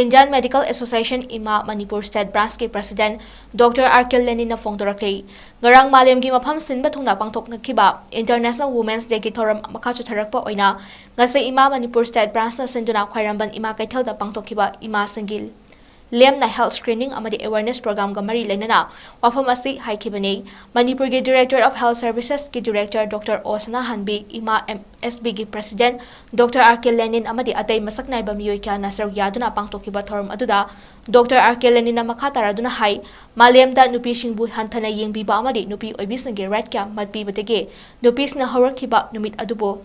Indian Medical Association, ꯏꯃꯥ, ꯃꯅꯤꯄꯨꯔ State Branch ꯀꯤ President Doctor R K Lenin ꯅ ꯐꯣꯡꯗꯣꯔꯛꯂꯤ꯫ ꯉꯔꯥꯡ ꯃꯥꯂꯦꯝꯒꯤ ꯃꯐꯝ ꯁꯤꯟꯕ ꯊꯨꯡꯅ ꯄꯥꯡꯊꯣꯛꯅꯈꯤꯕ International Women's Day ꯒꯤ ꯊꯧꯔꯝ ꯃꯈꯥ ꯆꯠꯊꯔꯛꯄ ꯑꯣꯏꯅ ꯉꯁꯤ ꯏꯃꯥ, ꯃꯅꯤꯄꯨꯔ State Branch ꯅ ꯁꯤꯟꯗꯨꯅ ꯈ꯭ꯋꯥꯏꯔꯝꯕꯟ ꯏꯃꯥ ꯀꯩꯊꯦꯜꯗ ꯄꯥꯡꯊꯣꯛꯈꯤꯕ ꯏꯃꯥꯁꯤꯡꯒꯤ ꯂꯦꯝꯅ health screening ꯑꯃꯗꯤ awareness program ꯒ ꯃꯔꯤ ꯂꯩꯅꯅ ꯋꯥꯐꯝ ꯑꯁꯤ ꯍꯥꯏꯈꯤꯕꯅꯤ꯫ ꯃꯅꯤꯄꯨꯔꯒꯤ Director of Health Services ꯀꯤ Director Doctor O ꯁꯅꯥꯍꯟꯕꯤ, ꯏꯃꯥ M S B ꯒꯤ President Doctor R K Lenin ꯑꯃꯗꯤ ꯑꯇꯩ ꯃꯁꯛ ꯅꯥꯏꯕ ꯃꯤꯑꯣꯏ ꯀꯌꯥꯅ ꯁꯔꯨꯛ ꯌꯥꯗꯨꯅ ꯄꯥꯡꯊꯣꯛꯈꯤꯕ ꯊꯧꯔꯝ ꯑꯗꯨꯗ Doctor R K Lenin ꯅ ꯃꯈꯥ ꯇꯥꯔꯗꯨꯅ ꯍꯥꯏ, ꯃꯥꯂꯦꯝꯗ ꯅꯨꯄꯤꯁꯤꯡꯕꯨ ꯍꯟꯊꯅ ꯌꯦꯡꯕꯤꯕ ꯑꯃꯗꯤ ꯅꯨꯄꯤ ꯑꯣꯏꯕꯤꯁꯤꯡꯒꯤ right ꯀꯌꯥ ꯃꯠꯄꯤꯕꯗꯒꯤ ꯅꯨꯄꯤꯁꯤꯡꯅ ꯍꯧꯔꯛꯈꯤꯕ ꯅꯨꯃꯤꯠ ꯑꯗꯨꯕꯨ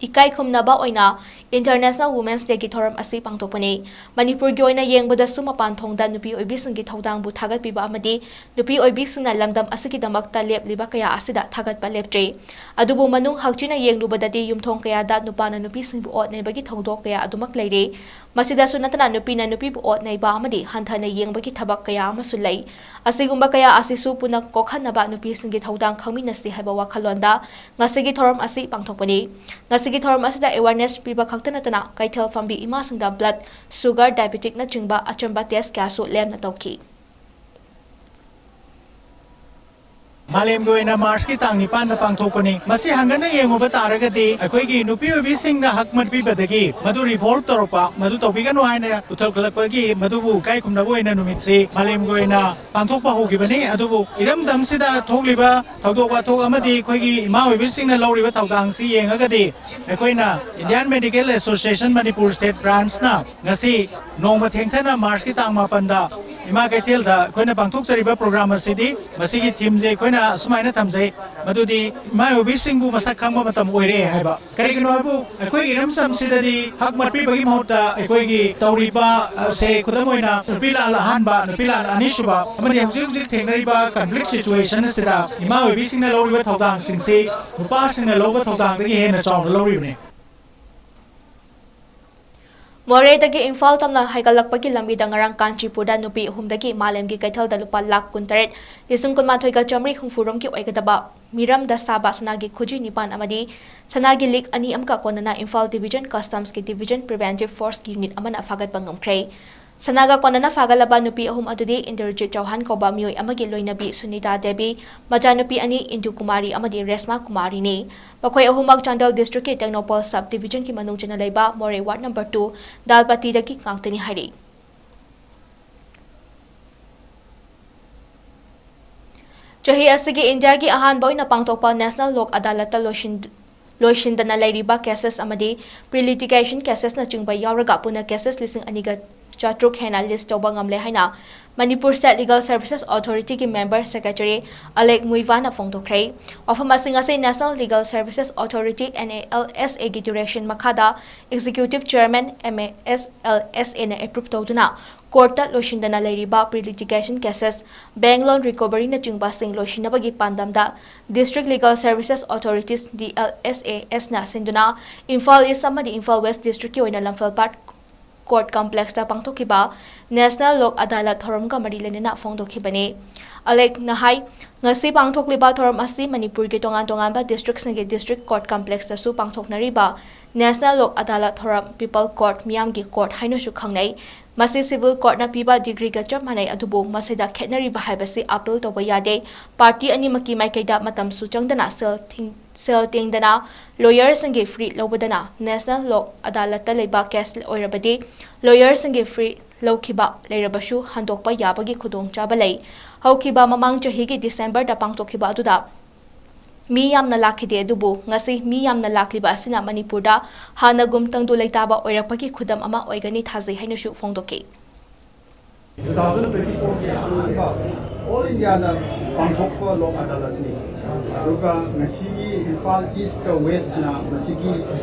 ꯏꯀꯥꯏ ꯈꯨꯝꯅꯕ ꯑꯣꯏꯅ International Women's Day ꯒꯤ ꯊꯧꯔꯝ ꯑꯁꯤ ꯄꯥꯡꯊꯣꯛꯄꯅꯤ꯫ ꯃꯅꯤꯄꯨꯔꯒꯤ ꯑꯣꯏꯅ ꯌꯦꯡꯕꯗꯁꯨ ꯃꯄꯥꯟ ꯊꯣꯡꯗ ꯅꯨꯄꯤ ꯑꯣꯏꯕꯤꯁꯤꯡꯒꯤ ꯊꯧꯗꯥꯡꯕꯨ ꯊꯥꯒꯠꯄꯤꯕ ꯑꯃꯗꯤ ꯅꯨꯄꯤ ꯑꯣꯏꯕꯤꯁꯤꯡꯅ ꯂꯝꯗꯝ ꯑꯁꯤꯒꯤꯗꯃꯛꯇ ꯂꯦꯞꯂꯤꯕ ꯀꯌꯥ ꯑꯁꯤꯗ ꯊꯥꯒꯠꯄ ꯂꯦꯞꯇ꯭ꯔꯤ꯫ ꯑꯗꯨꯕꯨ ꯃꯅꯨꯡ ꯍꯛꯆꯤꯟꯅ ꯌꯦꯡꯂꯨꯕꯗꯗꯤ ꯌꯨꯝꯊꯣꯡ ꯀꯌꯥꯗ ꯅꯨꯄꯥꯅ ꯅꯨꯄꯤꯁꯤꯡꯕꯨ ꯑꯣꯠ ꯅꯩꯕꯒꯤ ꯊꯧꯗꯣꯛ ꯀꯌꯥ ꯑꯗꯨꯃꯛ ꯂꯩꯔꯤ꯫ ꯃꯁꯤꯗꯁꯨ ꯅꯠꯇꯅ ꯅꯨꯄꯤꯅ ꯅꯨꯄꯤꯕꯨ ꯑꯣꯠ ꯅꯩꯕ ꯑꯃꯗꯤ ꯍꯟꯊꯅ ꯌꯦꯡꯕꯒꯤ ꯊꯕꯛ ꯀꯌꯥ ꯑꯃꯁꯨ ꯂꯩ꯫ ꯑꯁꯤꯒꯨꯝꯕ ꯀꯌꯥ ꯑꯁꯤꯁꯨ ꯄꯨꯟꯅ ꯀꯣꯛꯍꯟꯅꯕ ꯅꯨꯄꯤꯁꯤꯡꯒꯤ ꯊꯧꯗꯥꯡ ꯈꯪꯃꯤꯟꯅꯁꯤ ꯍꯥꯏꯕ ꯋꯥꯈꯜꯂꯣꯟꯗ ꯉꯁꯤꯒꯤ ꯊꯧꯔꯝ ꯑꯁꯤ ꯄꯥꯡꯊꯣꯛꯄꯅꯤ꯫ ꯉꯁꯤꯒꯤ ꯊꯧꯔꯝ ꯑꯁꯤꯗ awareness ꯄꯤꯕ ꯈꯛꯇ ꯅꯠꯇꯅ ꯀꯩꯊꯦꯜ ꯐꯝꯕꯤ ꯏꯃꯥꯁꯤꯡꯗ blood, sugar, diabetic ꯅꯆꯤꯡꯕ ꯑꯆꯝꯕ test ꯀꯌꯥꯁꯨ ꯂꯦꯝꯅ ꯇꯧꯈꯤ꯫ ꯃꯥꯂꯦꯝꯒꯤ ꯑꯣꯏꯅ March ꯀꯤ ꯇꯥꯡ ꯅꯤꯄꯥꯟꯗ ꯄꯥꯡꯊꯣꯛꯄꯅꯤ꯫ ꯃꯁꯤ ꯍꯪꯒꯠꯅ ꯌꯦꯡꯉꯨꯕ ꯇꯥꯔꯒꯗꯤ ꯑꯩꯈꯣꯏꯒꯤ ꯅꯨꯄꯤ ꯑꯣꯏꯕꯤꯁꯤꯡꯅ ꯍꯛ ꯃꯠꯄꯤꯕꯗꯒꯤ ꯃꯗꯨ revolt ꯇꯧꯔꯛꯄ, ꯃꯗꯨ ꯇꯧꯕꯤꯒꯅꯨ ꯍꯥꯏꯅ ꯎꯊꯣꯛꯂꯛꯄꯒꯤ ꯃꯗꯨꯕꯨ ꯏꯀꯥꯏ ꯈꯨꯝꯅꯕ ꯑꯣꯏꯅ ꯅꯨꯃꯤꯠꯁꯤ ꯃꯥꯂꯦꯝꯒꯤ ꯑꯣꯏꯅ ꯄꯥꯡꯊꯣꯛꯄ ꯍꯧꯈꯤꯕꯅꯤ꯫ ꯑꯗꯨꯕꯨ ꯏꯔꯝꯗꯝꯁꯤꯗ ꯊꯣꯛꯂꯤꯕ ꯊꯧꯗꯣꯛ ꯋꯥꯊꯣꯛ ꯑꯃꯗꯤ ꯑꯩꯈꯣꯏꯒꯤ ꯏꯃꯥ ꯑꯣꯏꯕꯤꯁꯤꯡꯅ ꯂꯧꯔꯤꯕ ꯊꯧꯗꯥꯡꯁꯤ ꯌꯦꯡꯉꯒꯗꯤ ꯑꯩꯈꯣꯏꯅ Indian Medical Association Manipur State Branch ꯅ ꯉꯁꯤ ꯅꯣꯡꯃ ꯊꯦꯡꯊꯅ March ꯀꯤ ꯇꯥꯡ ꯃꯥꯄꯟꯗ ꯏꯃꯥ ꯀꯩꯊꯦꯜꯗ ꯑꯩꯈꯣꯏꯅ ꯄꯥꯡꯊꯣꯛꯆꯔꯤꯕ ꯄ꯭ꯔꯣꯒ꯭ꯔꯥꯝ ꯑꯁꯤꯗꯤ, ꯃꯁꯤꯒꯤ ꯊꯤꯝꯁꯦ ꯑꯩꯈꯣꯏꯅ ꯑꯁꯨꯃꯥꯏꯅ ꯊꯝꯖꯩ, ꯃꯗꯨꯗꯤ ꯏꯃꯥ ꯑꯣꯏꯕꯤꯁꯤꯡꯕꯨ ꯃꯁꯛ ꯈꯪꯕ ꯃꯇꯝ ꯑꯣꯏꯔꯦ ꯍꯥꯏꯕ꯫ ꯀꯔꯤꯒꯤꯅꯣ ꯍꯥꯏꯕꯨ, ꯑꯩꯈꯣꯏꯒꯤ ꯏꯔꯝꯗꯝꯁꯤꯗꯗꯤ ꯍꯛ ꯃꯠꯄꯤꯕꯒꯤ ꯃꯍꯨꯠꯇ ꯑꯩꯈꯣꯏꯒꯤ ꯇꯧꯔꯤꯕ, ꯑ, ꯁꯦ, ꯈꯨꯗꯝ ꯑꯣꯏꯅ ꯅꯨꯄꯤ ꯂꯥꯟ ꯑꯍꯥꯟꯕ, ꯅꯨꯄꯤ ꯂꯥꯟ ꯑꯅꯤꯁꯨꯕ ꯑꯃꯗꯤ ꯍꯧꯖꯤꯛ ꯍꯧꯖꯤꯛ ꯊꯦꯡꯅꯔꯤꯕ ꯀꯟꯐ꯭ꯂꯤꯛ ꯁꯤꯆꯨꯋꯦꯁꯟ ꯑꯁꯤꯗ ꯏꯃꯥ ꯑꯣꯏꯕꯤꯁꯤꯡꯅ ꯂꯧꯔꯤꯕ ꯊꯧꯗꯥꯡꯁꯤꯡꯁꯤ ꯅꯨꯄꯥꯁꯤꯡꯅ ꯂꯧꯕ ꯊꯧꯗꯥꯡꯗꯒꯤ ꯍꯦꯟꯅ ꯆꯥꯎꯅ ꯂꯧꯔꯤꯕꯅꯤ꯫ ꯃꯣꯔꯦꯗꯒꯤ ꯏꯝꯐꯥꯜ ꯇꯝꯅ ꯍꯥꯏꯒꯠꯂꯛꯄꯒꯤ ꯂꯝꯕꯤꯗ ꯉꯔꯥꯡ ꯀꯥꯟꯆꯤꯄꯨꯔꯗ ꯅꯨꯄꯤ ꯑꯍꯨꯝꯗꯒꯤ ꯃꯥꯂꯦꯝꯒꯤ ꯀꯩꯊꯦꯜꯗ ꯂꯨꯄꯥ ꯂꯥꯈ ꯀꯨꯟꯇꯔꯦꯠ, ꯂꯤꯁꯤꯡ ꯀꯨꯟꯃꯥꯊꯣꯏꯒ ꯆꯥꯃꯔꯤ ꯍꯨꯝꯐꯨꯔꯣꯝꯒꯤ ꯑꯣꯏꯒꯗꯕ ꯃꯤꯔꯝꯗ ꯁꯥꯕ ꯁꯅꯥꯒꯤ ꯈꯨꯖꯤ ꯅꯤꯄꯥꯟ ꯑꯃꯗꯤ ꯁꯅꯥꯒꯤ ꯂꯤꯛ ꯑꯅꯤ ꯑꯃꯒ ꯀꯣꯟꯅꯅ ꯏꯝꯐꯥꯜ ꯗꯤꯚꯤꯖꯟ ꯀꯁꯇꯝꯁꯀꯤ ꯗꯤꯚꯤꯖꯟ ꯄ꯭ꯔꯤꯚꯦꯟꯇꯤꯚ ꯐꯣꯔꯁꯀꯤ ꯌꯨꯅꯤꯠ ꯑꯃꯅ ꯐꯥꯒꯠꯄ ꯉꯝꯈ꯭ꯔꯦ꯫ ꯁꯅꯥꯒ ꯀꯣꯟꯅꯅ ꯐꯥꯒꯠꯂꯕ ꯅꯨꯄꯤ ꯑꯍꯨꯝ ꯑꯗꯨꯗꯤ ꯏꯟꯗ꯭ꯔꯖꯤꯠ ꯆꯧꯍꯥꯟ ꯀꯧꯕ ꯃꯤꯑꯣꯏ ꯑꯃꯒꯤ ꯂꯣꯏꯅꯕꯤ ꯁꯨꯅꯤꯇꯥ ꯗꯦꯕꯤ, ꯃꯆꯥꯅꯨꯄꯤ ꯑꯅꯤ ꯏꯟꯗꯨ ꯀꯨꯃꯥꯔꯤ ꯑꯃꯗꯤ ꯔꯦꯁꯃꯥ ꯀꯨꯃꯥꯔꯤꯅꯤ꯫ ꯃꯈꯣꯏ ꯑꯍꯨꯝꯃꯛ ꯆꯥꯟꯗꯦꯜ ꯗꯤꯁꯇ꯭ꯔꯤꯛꯀꯤ ꯇꯦꯡꯅꯧꯄꯜ ꯁꯕ ꯗꯤꯚꯤꯖꯟꯒꯤ ꯃꯅꯨꯡ ꯆꯟꯅ ꯂꯩꯕ ꯃꯣꯔꯦ ꯋꯥꯔꯗ ꯅꯝꯕꯔ ꯇꯨ ꯗꯥꯜꯄꯇꯤꯗꯒꯤ ꯉꯥꯛꯇꯅꯤ ꯍꯥꯏꯔꯤ꯫ ꯆꯍꯤ ꯑꯁꯤꯒꯤ ꯏꯟꯗꯤꯌꯥꯒꯤ ꯑꯍꯥꯟꯕ ꯑꯣꯏꯅ ꯄꯥꯡꯊꯣꯛꯄ ꯅꯦꯁꯅꯦꯜ ꯂꯣꯛ ꯑꯗꯥꯂꯠꯇ ꯂꯣꯏꯁꯤꯟ-, ꯂꯣꯏꯁꯤꯟꯗꯅ ꯂꯩꯔꯤꯕ ꯀꯦꯁꯦꯁ ꯑꯃꯗꯤ ꯄ꯭ꯔꯤ ꯂꯤꯇꯤꯒꯦꯁꯟ ꯀꯦꯁꯦꯁꯅꯆꯤꯡꯕ ꯌꯥꯎꯔꯒ ꯄꯨꯟꯅ ꯀꯦꯁꯦꯁ ꯂꯤꯁꯤꯡ ꯑꯅꯤꯒ ꯆꯥꯇ꯭ꯔꯨꯛ ꯍꯦꯟꯅ ꯂꯤꯁ ꯇꯧꯕ ꯉꯝꯂꯦ ꯍꯥꯏꯅ ꯃꯅꯤꯄꯨꯔ ꯁ꯭ꯇꯦꯠ ꯂꯤꯒꯜ ꯁꯔꯚꯤꯁꯦꯁ ꯑꯣꯊꯣꯔꯤꯇꯤꯒꯤ ꯃꯦꯝꯕꯔ ꯁꯦꯀ꯭ꯔꯦꯇꯔꯤ ꯑꯂꯦꯛ ꯃꯨꯏꯚꯥꯅ ꯐꯣꯡꯗꯣꯛꯈ꯭ꯔꯦ꯫ ꯋꯥꯐꯝ ꯑꯁꯤꯡ ꯑꯁꯤ national legal services authority, N A L S ꯑꯦꯒꯤ ꯗꯤꯔꯦꯛꯁꯟ ꯃꯈꯥꯗ executive chairman, M A S L S ꯑꯦꯅ ꯑꯦꯄ꯭ꯔꯨꯚ ꯇꯧꯗꯨꯅ ꯀꯣꯔꯠꯇ ꯂꯣꯏꯁꯤꯟꯗꯅ ꯂꯩꯔꯤꯕ pre litigation cases, bank loan ꯔꯤꯀꯣꯚꯔꯤꯅꯆꯤꯡꯕꯁꯤꯡ ꯂꯣꯏꯁꯤꯟꯅꯕꯒꯤ ꯄꯥꯟꯗꯝꯗ district legal services authorities, D L S A ꯑꯦꯁꯅ ꯁꯤꯟꯗꯨꯅ ꯏꯝꯐꯥꯜ ꯏꯁ ꯑꯃꯗꯤ ꯏꯝꯐꯥꯜ ꯋꯦꯁ ꯗꯤꯁꯇ꯭ꯔꯤꯛꯀꯤ ꯑꯣꯏꯅ ꯂꯝꯐꯦꯜꯄꯥꯠ ꯀꯣꯔꯠ ꯀꯝꯄ꯭ꯂꯦꯛꯁꯇ ꯄꯥꯡꯊꯣꯛꯈꯤꯕ ꯅꯦꯁꯅꯦꯜ ꯂꯣꯛ ꯑꯗꯥꯂꯠ ꯊꯧꯔꯝꯒ ꯃꯔꯤ ꯂꯩꯅꯅ ꯐꯣꯡꯗꯣꯛꯈꯤꯕꯅꯤ꯫ ꯑꯂꯦꯛꯅ ꯍꯥꯏ, ꯉꯁꯤ ꯄꯥꯡꯊꯣꯛꯂꯤꯕ ꯊꯧꯔꯝ ꯑꯁꯤ ꯃꯅꯤꯄꯨꯔꯒꯤ ꯇꯣꯉꯥꯟ ꯇꯣꯉꯥꯟꯕ ꯗꯤꯁꯇ꯭ꯔꯤꯛꯁꯤꯡꯒꯤ ꯗꯤꯁꯇ꯭ꯔꯤꯛ ꯀꯣꯔꯠ ꯀꯝꯄ꯭ꯂꯦꯛꯁꯇꯁꯨ ꯄꯥꯡꯊꯣꯛꯅꯔꯤꯕ ꯅꯦꯁꯅꯦꯜ ꯂꯣꯛ ꯑꯗꯥꯂꯠ ꯊꯧꯔꯝ, ꯄꯤꯄꯜ ꯀꯣꯔꯠ, ꯃꯤꯌꯥꯝꯒꯤ ꯀꯣꯔꯠ ꯍꯥꯏꯅꯁꯨ ꯈꯪꯅꯩ꯫ ꯃꯁꯤ ꯁꯤꯚꯤꯜ ꯀꯣꯔꯠꯅ ꯄꯤꯕ ꯗꯤꯒ꯭ꯔꯤꯒ ꯆꯞ ꯃꯥꯟꯅꯩ, ꯑꯗꯨꯕꯨ ꯃꯁꯤꯗ ꯈꯦꯠꯅꯔꯤꯕ ꯍꯥꯏꯕꯁꯤ ꯑꯄꯤꯜ ꯇꯧꯕ ꯌꯥꯗꯦ꯫ ꯄꯥꯔꯇꯤ ꯑꯅꯤꯃꯛꯀꯤ ꯃꯥꯏꯀꯩꯗ ꯃꯇꯝꯁꯨ ꯆꯪꯗꯅ ꯁꯦꯜ ꯊꯤꯡ-, ꯁꯦꯜ ꯇꯦꯡꯗꯅ ꯂꯣꯌꯔꯁꯤꯡꯒꯤ ꯐꯤ ꯂꯧꯕꯗꯅ ꯅꯦꯁꯅꯦꯜ ꯂꯣꯛ ꯑꯗꯥꯂꯠꯇ ꯂꯩꯕ ꯀꯦꯁ ꯑꯣꯏꯔꯕꯗꯤ ꯂꯣꯌꯔꯁꯤꯡꯒꯤ ꯐꯤ ꯂꯧꯈꯤꯕ ꯂꯩꯔꯕꯁꯨ ꯍꯟꯗꯣꯛꯄ ꯌꯥꯕꯒꯤ ꯈꯨꯗꯣꯡꯆꯥꯕ ꯂꯩ꯫ ꯍꯧꯈꯤꯕ ꯃꯃꯥꯡ ꯆꯍꯤꯒꯤ ꯗꯤꯁꯦꯝꯕꯔꯗ ꯄꯥꯡꯊꯣꯛꯈꯤꯕ ꯑꯗꯨꯗ ꯃꯤ ꯌꯥꯝꯅ ꯂꯥꯛꯈꯤꯗꯦ, ꯑꯗꯨꯕꯨ ꯉꯁꯤ ꯃꯤ ꯌꯥꯝꯅ ꯂꯥꯛꯂꯤꯕ ꯑꯁꯤꯅ ꯃꯅꯤꯄꯨꯔꯗ ꯍꯥꯟꯅꯒꯨꯝ ꯇꯪꯗꯨ ꯂꯩꯇꯥꯕ ꯑꯣꯏꯔꯛꯄꯒꯤ ꯈꯨꯗꯝ ꯑꯃ ꯑꯣꯏꯒꯅꯤ ꯊꯥꯖꯩ ꯍꯥꯏꯅꯁꯨ ꯐꯣꯡꯗꯣꯛꯈꯤ꯫ ꯇꯨ ꯊꯥꯎꯖꯟ ꯇ꯭ꯋꯦꯟꯇꯤ ꯐꯣꯔꯒꯤ ꯑꯍꯥꯟꯕ ꯑꯣꯜ ꯏꯟꯗꯤꯌꯥꯗ ꯄꯥꯡꯊꯣꯛꯄ ꯂꯣꯛ ꯑꯗꯥꯂꯠꯅꯤ꯫ ꯑꯗꯨꯒ ꯉꯁꯤꯒꯤ ꯏꯝꯐꯥꯜ ꯏꯁꯀ ꯋꯦꯁꯅ ꯃꯁꯤꯒꯤ,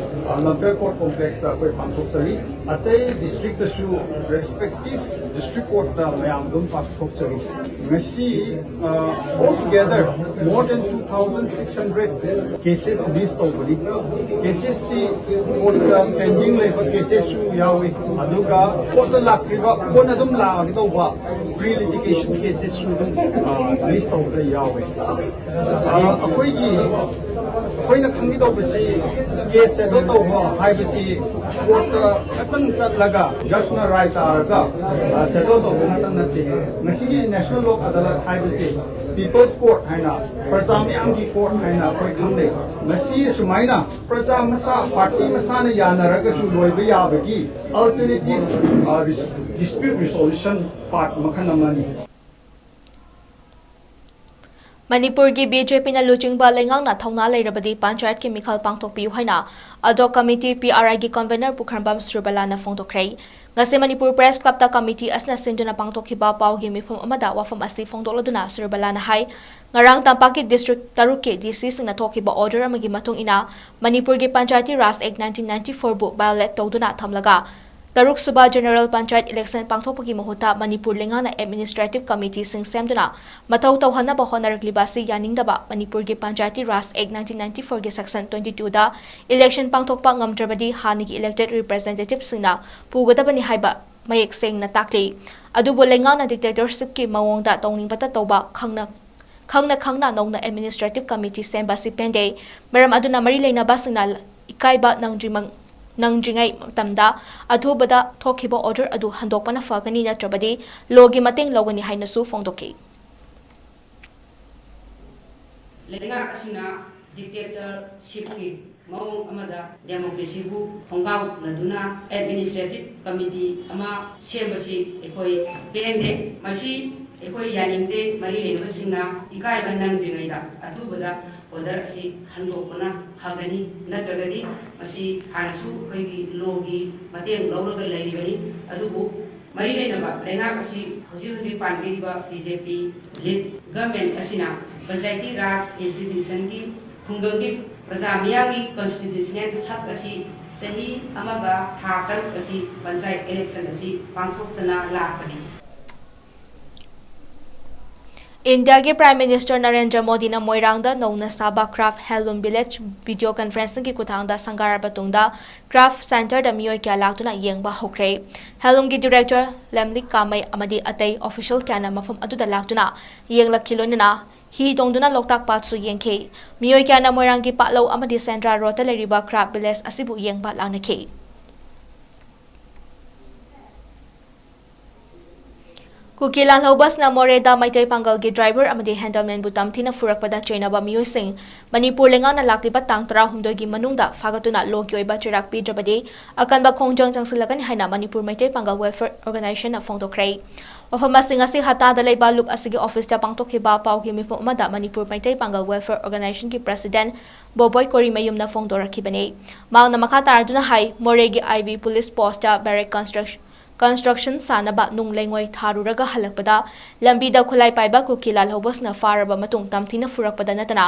ꯑ, ꯂꯝꯐꯦꯜ ꯀꯣꯔꯠ ꯀꯣꯝꯄ꯭ꯂꯦꯛꯁꯇ ꯑꯩꯈꯣꯏ ꯄꯥꯡꯊꯣꯛꯆꯔꯤ꯫ ꯑꯇꯩ ꯗꯤꯁꯇ꯭ꯔꯤꯛꯇꯁꯨ ꯔꯦꯁꯄꯦꯛꯇꯤꯞ ꯗꯤꯁꯇ꯭ꯔꯤꯛ ꯀꯣꯔꯠꯇ ꯃꯌꯥꯝ ꯑꯗꯨꯝ ꯄꯥꯡꯊꯣꯛꯆꯔꯤ꯫ ꯉꯁꯤ, ꯑ, all together more than two thousand six hundred cases list ꯇꯧꯕꯅꯤ꯫ Casesꯁꯤ ꯀꯣꯔꯠꯇ pending ꯂꯩꯕ casesꯁꯨ ꯌꯥꯎꯏ, ꯑꯗꯨꯒ ꯀꯣꯔꯠꯇ ꯂꯥꯛꯇ꯭ꯔꯤꯕ, ꯀꯣꯟꯅ ꯑꯗꯨꯝ ꯂꯥꯛꯑꯒꯗꯧꯕ pre litigation casesꯁꯨ ꯑꯗꯨꯝ, ꯑ, list ꯇꯧꯕꯗ ꯌꯥꯎꯏ꯫ ꯑ, ꯑꯩꯈꯣꯏꯒꯤ, ꯑꯩꯈꯣꯏꯅ ꯈꯪꯒꯗꯧꯕꯁꯤ case settle ꯇꯧꯕ ꯍꯥꯏꯕꯁꯤ ꯀꯣꯔꯠꯇ ꯈꯛꯇꯪ ꯆꯠꯂꯒ ꯖꯁꯅ ꯔꯥꯏ ꯇꯥꯔꯒ, ꯑ, settle ꯇꯧꯕ ꯉꯥꯛꯇꯪ ꯅꯠꯇꯦ꯫ ꯉꯁꯤꯒꯤ ꯅꯦꯁꯅꯦꯜ ꯂꯣꯛ ꯑꯗꯥꯂꯠ ꯍꯥꯏꯕꯁꯤ People's Court ꯍꯥꯏꯅ, ꯄ꯭ꯔꯖꯥ ꯃꯤꯌꯥꯝꯒꯤ ꯀꯣꯔꯠ ꯍꯥꯏꯅ ꯑꯩꯈꯣꯏ ꯈꯪꯅꯩ꯫ ꯃꯁꯤ ꯑꯁꯨꯃꯥꯏꯅ ꯄ꯭ꯔꯖꯥ ꯃꯁꯥ, ꯄꯥꯔꯇꯤ ꯃꯁꯥꯅ ꯌꯥꯅꯔꯒꯁꯨ ꯂꯣꯏꯕ ꯌꯥꯕꯒꯤ alternative, ꯑ, ꯔꯤꯁ-, dispute resolution path ꯃꯈꯜ ꯑꯃꯅꯤ꯫ ꯃꯅꯤꯄꯨꯔꯒꯤ ꯕꯤ ꯖꯦ ꯄꯤꯅ ꯂꯨꯆꯤꯡꯕ ꯂꯩꯉꯥꯛꯅ ꯊꯧꯅꯥ ꯂꯩꯔꯕꯗꯤ ꯄꯟꯆꯥꯌꯠꯀꯤ ꯃꯤꯈꯜ ꯄꯥꯡꯊꯣꯛꯄꯤꯌꯨ ꯍꯥꯏꯅ ꯑꯗꯣꯛ ꯀꯃꯤꯇꯤ, ꯄꯤ ꯑꯥꯔ ꯑꯥꯏꯒꯤ convener ꯄꯨꯈ꯭ꯔꯝꯕꯝ ꯁꯨꯔꯕꯂꯥꯅ ꯐꯣꯡꯗꯣꯛꯈ꯭ꯔꯦ꯫ ꯉꯁꯤ ꯃꯅꯤꯄꯨꯔ ꯄ꯭ꯔꯦꯁ ꯀ꯭ꯂꯕꯇ ꯀꯃꯤꯇꯤ ꯑꯁꯤꯅ ꯁꯤꯟꯗꯨꯅ ꯄꯥꯡꯊꯣꯛꯈꯤꯕ ꯄꯥꯎꯒꯤ ꯃꯤꯐꯝ ꯑꯃꯗ ꯋꯥꯐꯝ ꯑꯁꯤ ꯐꯣꯡꯗꯣꯛꯂꯗꯨꯅ ꯁꯨꯔꯕꯂꯥꯅ ꯍꯥꯏ, ꯉꯔꯥꯡ ꯇꯝꯄꯥꯛꯀꯤ ꯗꯤꯁꯇ꯭ꯔꯤꯛ ꯇꯔꯨꯛꯀꯤ ꯗꯤ ꯁꯤꯁꯤꯡꯅ ꯊꯣꯛꯈꯤꯕ order ꯑꯃꯒꯤ ꯃꯇꯨꯡ ꯏꯟꯅ ꯃꯅꯤꯄꯨꯔꯒꯤ ꯄꯟꯆꯥꯌꯇꯤ ꯔꯥꯖ ꯑꯦꯛ ꯅꯥꯏꯟꯇꯤꯟ ꯅꯥꯏꯟꯇꯤ ꯐꯣꯔꯕꯨ violate ꯇꯧꯗꯨꯅ ꯊꯝꯂꯒ ꯇꯔꯨꯛ ꯁꯨꯕ general ꯄꯟꯆꯥꯌꯠ election ꯄꯥꯡꯊꯣꯛꯄꯒꯤ ꯃꯍꯨꯠꯇ ꯃꯅꯤꯄꯨꯔ ꯂꯩꯉꯥꯛꯅ administrative committeeꯁꯤꯡ ꯁꯦꯝꯗꯨꯅ ꯃꯊꯧ ꯇꯧꯍꯟꯅꯕ ꯍꯣꯠꯅꯔꯛꯂꯤꯕ ꯑꯁꯤ ꯌꯥꯅꯤꯡꯗꯕ, ꯃꯅꯤꯄꯨꯔꯒꯤ ꯄꯟꯆꯥꯌꯇꯤ ꯔꯥꯖ ꯑꯦꯛ ꯅꯥꯏꯟꯇꯤꯟ ꯅꯥꯏꯟꯇꯤ ꯐꯣꯔꯒꯤ section twenty twoꯗ election ꯄꯥꯡꯊꯣꯛꯄ ꯉꯝꯗ꯭ꯔꯕꯗꯤ ꯍꯥꯟꯅꯒꯤ elected representativeꯁꯤꯡꯅ ꯄꯨꯒꯗꯕꯅꯤ ꯍꯥꯏꯕ ꯃꯌꯦꯛ ꯁꯦꯡꯅ ꯇꯥꯛꯂꯤ꯫ ꯑꯗꯨꯕꯨ ꯂꯩꯉꯥꯛꯅ dictatorshipꯀꯤ ꯃꯑꯣꯡꯗ ꯇꯧꯅꯤꯡꯕꯇ ꯇꯧꯕ, ꯈꯪꯅ ꯈꯪꯅ ꯈꯪꯅ ꯅꯧꯅ administrative committee ꯁꯦꯝꯕ ꯑꯁꯤ ꯄꯦꯟꯗꯦ꯫ ꯃꯔꯝ ꯑꯗꯨꯅ ꯃꯔꯤ ꯂꯩꯅꯕꯁꯤꯡꯅ ꯏꯀꯥꯏꯕ ꯅꯪꯗ꯭ꯔꯤꯃꯛ-, ꯅꯪꯗ꯭ꯔꯤꯉꯩ ꯃꯇꯝꯗ ꯑꯊꯨꯕꯗ ꯊꯣꯛꯈꯤꯕ order ꯑꯗꯨ ꯍꯟꯗꯣꯛꯄꯅ ꯐꯒꯅꯤ, ꯅꯠꯇ꯭ꯔꯕꯗꯤ lawꯒꯤ ꯃꯇꯦꯡ ꯂꯧꯒꯅꯤ ꯍꯥꯏꯅꯁꯨ ꯐꯣꯡꯗꯣꯛꯈꯤ꯫ ꯂꯩꯉꯥꯛ ꯑꯁꯤꯅ dictatorshipꯀꯤ ꯃꯑꯣꯡ ꯑꯃꯗ democracyꯕꯨ ꯈꯣꯡꯒꯥꯎꯅꯗꯨꯅ administrative committee ꯑꯃ ꯁꯦꯝꯕꯁꯤ ꯑꯩꯈꯣꯏ ꯄꯦꯟꯗꯦ꯫ ꯃꯁꯤ ꯑꯩꯈꯣꯏ ꯌꯥꯅꯤꯡꯗꯦ꯫ ꯃꯔꯤ ꯂꯩꯅꯕꯁꯤꯡꯅ ꯏꯀꯥꯏꯕ ꯅꯪꯗ꯭ꯔꯤꯉꯩꯗ ꯑꯊꯨꯕꯗ order ꯑꯁꯤ ꯍꯟꯗꯣꯛꯄꯅ ꯐꯒꯅꯤ, ꯅꯠꯇ꯭ꯔꯒꯗꯤ ꯃꯁꯤ ꯍꯥꯟꯅꯁꯨ ꯑꯩꯈꯣꯏꯒꯤ lawꯒꯤ ꯃꯇꯦꯡ ꯂꯧꯔꯒ ꯂꯩꯔꯤꯕꯅꯤ꯫ ꯑꯗꯨꯕꯨ ꯃꯔꯤ ꯂꯩꯅꯕ ꯂꯩꯉꯥꯛ ꯑꯁꯤ ꯍꯧꯖꯤꯛ ꯍꯧꯖꯤꯛ ꯄꯥꯟꯕꯤꯔꯤꯕ ꯕꯤ ꯖꯦ ꯄꯤ ꯂꯤꯗ ꯒꯚꯔꯟꯃꯦꯟꯠ ꯑꯁꯤꯅ ꯄꯟꯆꯥꯌꯇꯤ ꯔꯥꯖ ꯏꯟꯁꯇꯤꯇ꯭ꯌꯨꯁꯟꯒꯤ ꯈꯨꯡꯒꯪꯒꯤ ꯄ꯭ꯔꯖꯥ ꯃꯤꯌꯥꯝꯒꯤ ꯀꯟꯁꯇꯤꯇ꯭ꯌꯨꯁꯅꯦꯜ ꯍꯛ ꯑꯁꯤ ꯆꯍꯤ ꯑꯃꯒ ꯊꯥ ꯇꯔꯨꯛ ꯑꯁꯤ ꯄꯟꯆꯥꯌꯠ ꯏꯂꯦꯛꯁꯟ ꯑꯁꯤ ꯄꯥꯡꯊꯣꯛꯇꯅ ꯂꯥꯛꯄꯅꯤ꯫ ꯏꯟꯗꯤꯌꯥꯒꯤ ꯄ꯭ꯔꯥꯏꯝ ꯃꯤꯅꯤꯁꯇꯔ ꯅꯔꯦꯟꯗ꯭ꯔ ꯃꯣꯗꯤꯅ ꯃꯣꯏꯔꯥꯡꯗ ꯅꯧꯅ ꯁꯥꯕ ꯀ꯭ꯔꯥꯐ ꯍꯦꯟꯂꯨꯝ ꯚꯤꯂꯦꯖ ꯚꯤꯗꯤꯑꯣ ꯀꯟꯐꯔꯦꯟꯁꯤꯡꯒꯤ ꯈꯨꯠꯊꯥꯡꯗ ꯁꯪꯒꯥꯔꯕ ꯇꯨꯡꯗ ꯀ꯭ꯔꯥꯐ ꯁꯦꯟꯇꯔꯗ ꯃꯤꯑꯣꯏ ꯀꯌꯥ ꯂꯥꯛꯇꯨꯅ ꯌꯦꯡꯕ ꯍꯧꯈ꯭ꯔꯦ꯫ ꯍꯦꯟꯂꯨꯝꯒꯤ ꯗꯤꯔꯦꯛꯇꯔ ꯂꯦꯝꯂꯤꯛ ꯀꯥꯃꯩ ꯑꯃꯗꯤ ꯑꯇꯩ ꯑꯣꯐꯤꯁꯤꯌꯦꯜ ꯀꯌꯥꯅ ꯃꯐꯝ ꯑꯗꯨꯗ ꯂꯥꯛꯇꯨꯅ ꯌꯦꯡꯂꯛꯈꯤ, ꯂꯣꯏꯅꯅ ꯍꯤ ꯇꯣꯡꯗꯨꯅ ꯂꯣꯛꯇꯥꯛ ꯄꯥꯠꯁꯨ ꯌꯦꯡꯈꯤ꯫ ꯃꯤꯑꯣꯏ ꯀꯌꯥꯅ ꯃꯣꯏꯔꯥꯡꯒꯤ ꯄꯥꯠꯂꯧ ꯑꯃꯗꯤ ꯁꯦꯟꯗ꯭ꯔꯥ ꯔꯣꯗꯇ ꯂꯩꯔꯤꯕ ꯀ꯭ꯔꯥꯐ ꯚꯤꯂꯦꯖ ꯑꯁꯤꯕꯨ ꯌꯦꯡꯕ ꯂꯥꯛꯅꯈꯤ꯫ ꯀꯨꯀꯤ ꯂꯥꯜꯍꯧꯕꯁꯅ ꯃꯣꯔꯦꯗ ꯃꯩꯇꯩ ꯄꯥꯡꯒꯜꯒꯤ ꯗ꯭ꯔꯥꯏꯚꯔ ꯑꯃꯗꯤ ꯍꯦꯟꯗꯜꯃꯦꯟꯕꯨ ꯇꯝꯊꯤꯅ ꯐꯨꯔꯛꯄꯗ ꯆꯩꯅꯕ ꯃꯤꯑꯣꯏꯁꯤꯡ ꯃꯅꯤꯄꯨꯔ ꯂꯩꯉꯥꯛꯅ ꯂꯥꯛꯂꯤꯕ ꯇꯥꯡ ꯇꯔꯥꯍꯨꯝꯗꯣꯏꯒꯤ ꯃꯅꯨꯡꯗ ꯐꯥꯒꯠꯇꯨꯅ ꯂꯣꯒꯤ ꯑꯣꯏꯕ ꯆꯩꯔꯥꯛ ꯄꯤꯗ꯭ꯔꯕꯗꯤ ꯑꯀꯟꯕ ꯈꯣꯡꯖꯪ ꯆꯪꯁꯤꯜꯂꯒꯅꯤ ꯍꯥꯏꯅ ꯃꯅꯤꯄꯨꯔ ꯃꯩꯇꯩ ꯄꯥꯡꯒꯜ ꯋꯦꯜꯐꯤꯌꯔ ꯑꯣꯔꯒꯅꯥꯏꯖꯦꯁꯟꯅ ꯐꯣꯡꯗꯣꯛꯈ꯭ꯔꯦ꯫ ꯋꯥꯐꯝꯁꯤꯡ ꯑꯁꯤ ꯍꯇꯥꯗ ꯂꯩꯕ ꯂꯨꯞ ꯑꯁꯤꯒꯤ ꯑꯣꯐꯤꯁꯇ ꯄꯥꯡꯊꯣꯛꯈꯤꯕ ꯄꯥꯎꯒꯤ ꯃꯤꯐꯝ ꯑꯃꯗ ꯃꯅꯤꯄꯨꯔ ꯃꯩꯇꯩ ꯄꯥꯡꯒꯜ ꯋꯦꯜꯐꯤꯌꯔ ꯑꯣꯔꯒꯅꯥꯏꯖꯦꯁꯟꯒꯤ ꯄ꯭ꯔꯁꯤꯗꯦꯟꯠ ꯕꯣꯕꯣꯏ ꯀꯣꯔꯤꯃꯌꯨꯝꯅ ꯐꯣꯡꯗꯣꯔꯛꯈꯤꯕꯅꯤ꯫ ꯃꯍꯥꯛꯅ ꯃꯈꯥ ꯇꯥꯔꯗꯨꯅ ꯍꯥꯏ, ꯃꯣꯔꯦꯒꯤ ꯑꯥꯏ ꯕꯤ ꯄꯨꯂꯤꯁ ꯄꯣꯁꯇ ꯕꯦꯔꯦꯛ ꯀꯟꯁꯇ꯭ꯔꯛꯁ-, ꯀꯟꯁꯇ꯭ꯔꯛꯁꯟ ꯁꯥꯅꯕ ꯅꯨꯡ ꯂꯩꯉꯣꯏ ꯊꯥꯔꯨꯔꯒ ꯍꯜꯂꯛꯄꯗ ꯂꯝꯕꯤꯗ ꯈꯨꯠꯂꯥꯏ ꯄꯥꯏꯕ ꯀꯨꯀꯤ ꯂꯥꯜꯍꯧꯕꯁꯤꯡꯅ ꯐꯥꯔꯕ ꯃꯇꯨꯡ ꯇꯝꯊꯤꯅ ꯐꯨꯔꯛꯄꯗ ꯅꯠꯇꯅ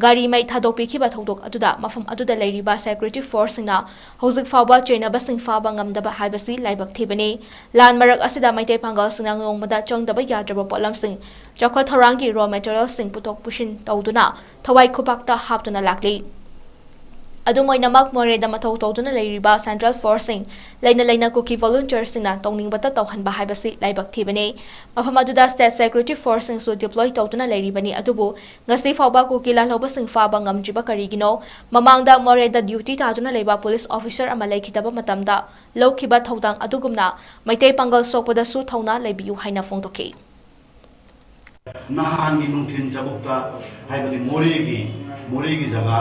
ꯒꯥꯔꯤ ꯃꯩ ꯊꯥꯗꯣꯛꯄꯤꯈꯤꯕ ꯊꯧꯗꯣꯛ ꯑꯗꯨꯗ ꯃꯐꯝ ꯑꯗꯨꯗ ꯂꯩꯔꯤꯕ ꯁꯦꯀ꯭ꯌꯨꯔꯤꯇꯤ ꯐꯣꯔꯁꯁꯤꯡꯅ ꯍꯧꯖꯤꯛ ꯐꯥꯎꯕ ꯆꯩꯅꯕꯁꯤꯡ ꯐꯥꯕ ꯉꯝꯗꯕ ꯍꯥꯏꯕꯁꯤ ꯂꯥꯏꯕꯛ ꯊꯤꯕꯅꯤ꯫ ꯂꯥꯟ ꯃꯔꯛ ꯑꯁꯤꯗ ꯃꯩꯇꯩ ꯄꯥꯡꯒꯜꯁꯤꯡꯅ ꯅꯣꯡꯃꯗ ꯆꯪꯗꯕ ꯌꯥꯗ꯭ꯔꯕ ꯄꯣꯠꯂꯝꯁꯤꯡ, ꯆꯥꯎꯈꯠ ꯊꯧꯔꯥꯡꯒꯤ ꯔꯣ ꯃꯦꯇꯔꯤꯌꯦꯜꯁꯤꯡ ꯄꯨꯊꯣꯛ ꯄꯨꯁꯤꯟ ꯇꯧꯗꯨꯅ ꯊꯋꯥꯏ ꯈꯨꯕꯥꯛꯇ ꯍꯥꯞꯇꯨꯅ ꯂꯥꯛꯂꯤ꯫ ꯑꯗꯨꯝ ꯑꯣꯏꯅꯃꯛ, ꯃꯣꯔꯦꯗ ꯃꯊꯧ ꯇꯧꯗꯨꯅ ꯂꯩꯔꯤꯕ ꯁꯦꯟꯇ꯭ꯔꯦꯜ ꯐꯣꯔꯁꯁꯤꯡ, ꯂꯩꯅ ꯂꯩꯅ ꯀꯨꯀꯤ ꯚꯣꯂꯨꯟꯇꯤꯌꯔꯁꯤꯡꯅ ꯇꯧꯅꯤꯡꯕꯇ ꯇꯧꯍꯟꯕ ꯍꯥꯏꯕꯁꯤ ꯂꯥꯏꯕꯛ ꯊꯤꯕꯅꯤ꯫ ꯃꯐꯝ ꯑꯗꯨꯗ ꯁ꯭ꯇꯦꯠ ꯁꯦꯀ꯭ꯌꯨꯔꯤꯇꯤ ꯐꯣꯔꯁꯁꯤꯡꯁꯨ ꯗꯤꯄ꯭ꯂꯣꯏ ꯇꯧꯗꯨꯅ ꯂꯩꯔꯤꯕꯅꯤ꯫ ꯑꯗꯨꯕꯨ ꯉꯁꯤ ꯐꯥꯎꯕ ꯀꯨꯀꯤ ꯂꯥꯜꯍꯧꯕꯁꯤꯡ ꯐꯥꯕ ꯉꯝꯗ꯭ꯔꯤꯕ ꯀꯔꯤꯒꯤꯅꯣ? ꯃꯃꯥꯡꯗ ꯃꯣꯔꯦꯗ ꯗ꯭ꯌꯨꯇꯤ ꯇꯥꯗꯨꯅ ꯂꯩꯕ ꯄꯨꯂꯤꯁ ꯑꯣꯐꯤꯁꯔ ꯑꯃ ꯂꯩꯈꯤꯗꯕ ꯃꯇꯝꯗ ꯂꯧꯈꯤꯕ ꯊꯧꯗꯥꯡ ꯑꯗꯨꯒꯨꯝꯅ ꯃꯩꯇꯩ ꯄꯥꯡꯒꯜ ꯁꯣꯛꯄꯗꯁꯨ ꯊꯧꯅꯥ ꯂꯩꯕꯤꯌꯨ ꯍꯥꯏꯅ ꯐꯣꯡꯗꯣꯛꯈꯤ꯫ ꯅꯍꯥꯟꯒꯤ ꯅꯨꯡꯊꯤꯜ ꯆꯕꯨꯛꯇ, ꯍꯥꯏꯕꯗꯤ ꯃꯣꯔꯦꯒꯤ, ꯃꯣꯔꯦꯒꯤ ꯖꯒꯥ,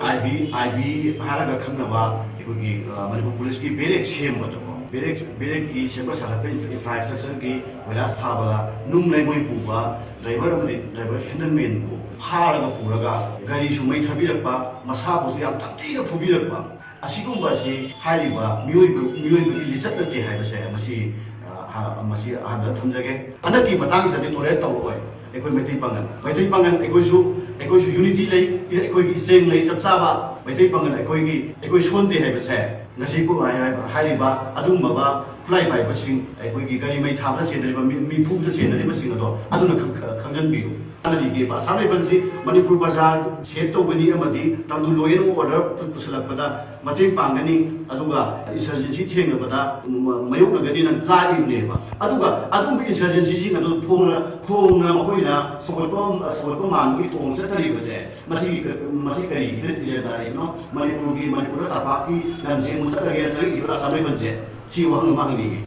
ꯑꯥꯏ ꯕꯤ, ꯑꯥꯏ ꯕꯤ ꯍꯥꯏꯔꯒ ꯈꯪꯅꯕ ꯑꯩꯈꯣꯏꯒꯤ, ꯑ, ꯃꯅꯤꯄꯨꯔ ꯄꯨꯂꯤꯁꯀꯤ ꯕꯦꯔꯦꯛ ꯁꯦꯝꯕꯗꯀꯣ, ꯕꯦꯔꯦꯛ, ꯕꯦꯔꯦꯛꯀꯤ ꯁꯦꯝꯒꯠ ꯁꯥꯒꯠꯄ ꯏꯟꯐ꯭ꯔꯥ-, ꯏꯟꯐ꯭ꯔꯥꯁ꯭ꯇ꯭ꯔꯛꯆꯔꯒꯤ ꯀꯣꯏꯂꯥꯁ ꯊꯥꯕꯗ ꯅꯨꯡ ꯂꯩꯉꯣꯏ ꯄꯨꯕ ꯗ꯭ꯔꯥꯏꯚꯔ ꯑꯃꯗꯤ ꯗ꯭ꯔꯥꯏꯚꯔ ꯍꯦꯟꯗꯜꯃꯦꯟꯕꯨ ꯐꯥꯔꯒ ꯄꯨꯔꯒ ꯒꯥꯔꯤꯁꯨ ꯃꯩ ꯊꯥꯕꯤꯔꯛꯄ, ꯃꯁꯥꯕꯨꯁꯨ ꯌꯥꯝ ꯇꯝꯊꯤꯅ ꯐꯨꯕꯤꯔꯛꯄ, ꯑꯁꯤꯒꯨꯝꯕ ꯑꯁꯤ ꯍꯥꯏꯔꯤꯕ ꯃꯤꯑꯣꯏꯕ ꯃꯤꯑꯣꯏꯕꯒꯤ ꯂꯤꯆꯠ ꯅꯠꯇꯦ ꯍꯥꯏꯕꯁꯦ ꯃꯁꯤ, ꯑ, ꯍ-, ꯃꯁꯤ ꯑꯍꯥꯟꯕꯗ ꯊꯝꯖꯒꯦ꯫ ꯍꯟꯗꯛꯀꯤ ꯃꯇꯥꯡꯁꯤꯗꯗꯤ tolerate ꯇꯧꯔꯣꯏ ꯑꯩꯈꯣꯏ ꯃꯩꯇꯩ ꯄꯥꯉꯜ꯫ ꯃꯩꯇꯩ ꯄꯥꯉꯜ ꯑꯩꯈꯣꯏꯁꯨ, ꯑꯩꯈꯣꯏꯁꯨ unity ꯂꯩ, ꯑꯩꯈꯣꯏꯒꯤ strength ꯂꯩ, ꯆꯞ ꯆꯥꯕ꯫ ꯃꯩꯇꯩ ꯄꯥꯉꯜ ꯑꯩꯈꯣꯏꯒꯤ, ꯑꯩꯈꯣꯏ ꯁꯣꯟꯗꯦ ꯍꯥꯏꯕꯁꯦ ꯉꯁꯤ ꯄꯨ-, ꯍꯥꯏ-, ꯍꯥꯏ-, ꯍꯥꯏꯔꯤꯕ ꯑꯗꯨꯒꯨꯝꯂꯕ ꯈꯨꯠꯂꯥꯏ ꯄꯥꯏꯕꯁꯤꯡ, ꯑꯩꯈꯣꯏꯒꯤ ꯒꯥꯔꯤ ꯃꯩ ꯊꯥꯕꯗ ꯆꯦꯟꯅꯔꯤꯕ ꯃꯤ, ꯃꯤ ꯐꯨꯕꯗ ꯆꯦꯟꯅꯔꯤꯕꯁꯤꯡ ꯑꯗꯣ ꯑꯗꯨꯅ ꯈꯪ-, ꯈꯪ-, ꯈꯪꯖꯟꯕꯤꯌꯨ꯫ ꯍꯥꯟꯅꯒꯤ ꯑꯁꯥꯝ ꯔꯥꯏꯐꯜꯁꯤ ꯃꯅꯤꯄꯨꯔ ꯄ꯭ꯔꯖꯥ save ꯇꯧꯒꯅꯤ ꯑꯃꯗꯤ ꯇꯪꯗꯨ law and order ꯄꯨ-, ꯄꯨꯁꯤꯜꯂꯛꯄꯗ ꯃꯇꯦꯡ ꯄꯥꯡꯒꯅꯤ, ꯑꯗꯨꯒ insurgency ꯊꯦꯡꯅꯕꯗ ꯃ-, ꯃꯥꯌꯣꯛꯅꯒꯅꯤꯅ ꯂꯥꯛꯏꯕꯅꯦꯕ꯫ ꯑꯗꯨꯒ ꯑꯗꯨꯒꯨꯝꯕ insurgencyꯁꯤꯡ ꯑꯗꯨ ꯐꯣꯡꯅ, ꯐꯣꯡꯅ ꯃꯈꯣꯏꯅ ꯁꯧꯒꯠꯄ, ꯁꯧꯒꯠꯄ ꯃꯥꯟꯕꯒꯤ ꯊꯣꯡ ꯆꯠꯊꯔꯤꯕꯁꯦ, ꯃꯁꯤꯒꯤ ꯀ-, ꯃꯁꯤ ꯀꯔꯤꯒꯤ agenda ꯅꯣ? ꯃꯅꯤꯄꯨꯔꯒꯤ, ꯃꯅꯤꯄꯨꯔꯗ ꯇꯝꯄꯥꯛꯀꯤ ꯂꯝꯁꯦ ꯃꯨꯠꯊꯠꯂꯒꯦ ꯆꯪꯉꯛꯏꯕ ꯑꯁꯥꯝ ꯔꯥꯏꯐꯜꯁꯦ? ꯁꯤ ꯋꯥꯍꯪ ꯑꯃ ꯍꯪꯅꯤꯡꯉꯤ꯫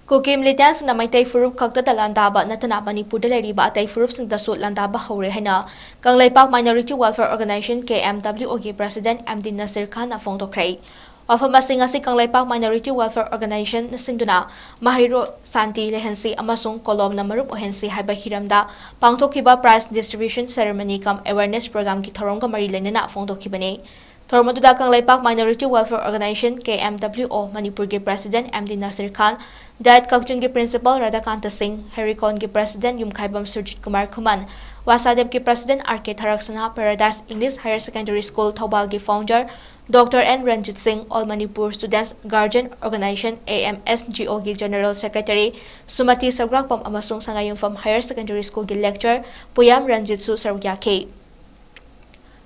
ꯀꯨꯀꯤ militantꯁꯤꯡꯅ ꯃꯩꯇꯩ ꯐꯨꯔꯨꯞ ꯈꯛꯇꯗ ꯂꯥꯟꯗꯥꯕ ꯅꯠꯇꯅ ꯃꯅꯤꯄꯨꯔꯗ ꯂꯩꯔꯤꯕ ꯑꯇꯩ ꯐꯨꯔꯨꯞꯁꯤꯡꯗꯁꯨ ꯂꯥꯟꯗꯥꯕ ꯍꯧꯔꯦ ꯍꯥꯏꯅ Kangleipak Minority Welfare Organization, K M W O ꯒꯤ President M D ꯅꯁꯤꯔ ꯈꯥꯟꯅ ꯐꯣꯡꯗꯣꯛꯈ꯭ꯔꯦ꯫ ꯋꯥꯐꯝ ꯑꯁꯤ ꯉꯁꯤ ꯀꯪꯂꯩꯄꯥꯛ Minority Welfare Organizationꯅ ꯁꯤꯟꯗꯨꯅ ꯃꯍꯩꯔꯣꯏ ꯁꯥꯟꯇꯤ ꯂꯩꯍꯟꯁꯤ ꯑꯃꯁꯨꯡ ꯀꯣꯂꯣꯝꯅ ꯃꯔꯨꯞ ꯑꯣꯏꯍꯟꯁꯤ ꯍꯥꯏꯕ ꯍꯤꯔꯝꯗ ꯄꯥꯡꯊꯣꯛꯈꯤꯕ prize distribution ceremony cum awareness programꯒꯤ ꯊꯧꯔꯝꯒ ꯃꯔꯤ ꯂꯩꯅꯅ ꯐꯣꯡꯗꯣꯛꯈꯤꯕꯅꯤ꯫ ꯊꯧꯔꯝ ꯑꯗꯨꯗ Kangleipak Minority Welfare Organization, K M W O, ꯃꯅꯤꯄꯨꯔꯒꯤ President M D ꯅꯁꯤꯔ ꯈꯥꯟ, ꯗꯥꯏꯠ ꯀꯛꯆꯤꯡꯒꯤ Principal ꯔꯥꯙꯥꯀꯥꯟꯇ ꯁꯤꯡ, ꯍꯦꯔꯤꯀꯣꯟꯒꯤ President ꯌꯨꯝꯈꯥꯏꯕꯝ ꯁꯨꯔꯖꯤꯠ ꯀꯨꯃꯥꯔ ꯈꯨꯃꯟ, ꯋꯥꯁꯥꯗꯦꯕꯀꯤ President R K ꯊꯔꯛꯁꯅꯥ, Paradise English Higher Secondary School ꯊꯧꯕꯥꯜꯒꯤ Founder Doctor N Ranjit ꯁꯤꯡ, All Manipur Students Guardian Organization, A M S G O ꯒꯤ General Secretary ꯁꯨꯃꯇꯤ ꯁꯧꯒ꯭ꯔꯥꯛꯄꯝ ꯑꯃꯁꯨꯡ ꯁꯉꯥꯏꯌꯨꯝꯐꯝ Higher Secondary Schoolꯒꯤ Lecturer ꯄꯨꯌꯥꯝ ꯔꯟꯖꯤꯠꯁꯨ ꯁꯔꯨꯛ ꯌꯥꯈꯤ꯫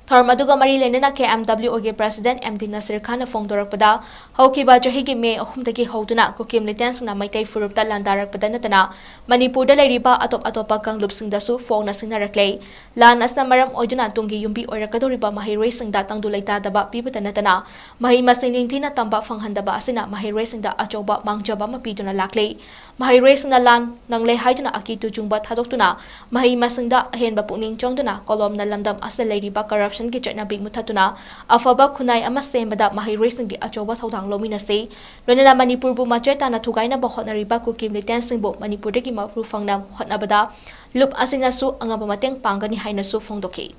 ꯊꯧꯔꯝ ꯑꯗꯨꯒ ꯃꯔꯤ ꯂꯩꯅꯅ K M W O ꯒꯤ President M D ꯅꯁꯤꯔ ꯈꯥꯟꯅ ꯐꯣꯡꯗꯣꯔꯛꯄꯗ, ꯍꯧꯈꯤꯕ ꯆꯍꯤꯒꯤ ꯃꯦ ꯑꯍꯨꯝꯗꯒꯤ ꯍꯧꯗꯨꯅ ꯀꯨꯀꯤ militantꯁꯤꯡꯅ ꯃꯩꯇꯩ ꯐꯨꯔꯨꯞꯇ ꯂꯥꯟꯗꯥꯔꯛꯄꯗ ꯅꯠꯇꯅ ꯃꯅꯤꯄꯨꯔꯗ ꯂꯩꯔꯤꯕ ꯑꯇꯣꯞ ꯑꯇꯣꯞꯄ ꯀꯥꯡꯂꯨꯞꯁꯤꯡꯗꯁꯨ ꯐꯣꯡꯅ ꯁꯤꯡꯅꯔꯛꯂꯦ꯫ ꯂꯥꯟ ꯑꯁꯤꯅ ꯃꯔꯝ ꯑꯣꯏꯗꯨꯅ ꯇꯨꯡꯒꯤ ꯌꯨꯝꯕꯤ ꯑꯣꯏꯔꯛꯀꯗꯧꯔꯤꯕ ꯃꯍꯩꯔꯣꯏꯁꯤꯡꯗ ꯇꯪꯗꯨ ꯂꯩꯇꯥꯗꯕ ꯄꯤꯕꯇ ꯅꯠꯇꯅ ꯃꯍꯩ ꯃꯁꯤꯡ ꯅꯤꯡꯊꯤꯅ ꯇꯝꯕ ꯐꯪꯍꯟꯗꯕ ꯑꯁꯤꯅ ꯃꯍꯩꯔꯣꯏꯁꯤꯡꯗ ꯑꯆꯧꯕ ꯃꯥꯡꯖꯕ ꯑꯃ ꯄꯤꯗꯨꯅ ꯂꯥꯛꯂꯤ꯫ ꯃꯍꯩꯔꯣꯏꯁꯤꯡꯅ ꯂꯥꯟ ꯅꯪꯂꯦ ꯍꯥꯏꯗꯨꯅ ꯑꯀꯤ ꯇꯨꯖꯨꯡꯕ ꯊꯥꯗꯣꯛꯇꯨꯅ ꯃꯍꯩ ꯃꯁꯤꯡꯗ ꯑꯍꯦꯟꯕ ꯄꯨꯛꯅꯤꯡ ꯆꯪꯗꯨꯅ ꯀꯣꯂꯣꯝꯅ ꯂꯝꯗꯝ ꯑꯁꯤꯗ ꯂꯩꯔꯤꯕ corruptionꯒꯤ ꯆꯠꯅꯕꯤ ꯃꯨꯊꯠꯇꯨꯅ ꯑꯐꯕ ꯈꯨꯟꯅꯥꯏ ꯑꯃ ꯁꯦꯝꯕꯗ ꯃꯍꯩꯔꯣꯏꯁꯤꯡꯒꯤ ꯑꯆꯧꯕ ꯊꯧꯗꯥꯡ ꯂꯧꯃꯤꯟꯅꯁꯤ꯫ ꯂꯣꯏꯅꯅ ꯃꯅꯤꯄꯨꯔꯕꯨ ꯃꯆꯦꯠ ꯇꯥꯅ ꯊꯨꯒꯥꯏꯅꯕ ꯍꯣꯠꯅꯔꯤꯕ ꯀꯨꯀꯤ militantꯁꯤꯡꯕꯨ ꯃꯅꯤꯄꯨꯔꯗꯒꯤ ꯃꯄꯨ ꯐꯪꯅ ꯍꯣꯠꯅꯕꯗ ꯂꯨꯞ ꯑꯁꯤꯅꯁꯨ ꯑꯉꯝꯕ ꯃꯇꯦꯡ ꯄꯥꯡꯒꯅꯤ ꯍꯥꯏꯅꯁꯨ ꯐꯣꯡꯗꯣꯛꯈꯤ꯫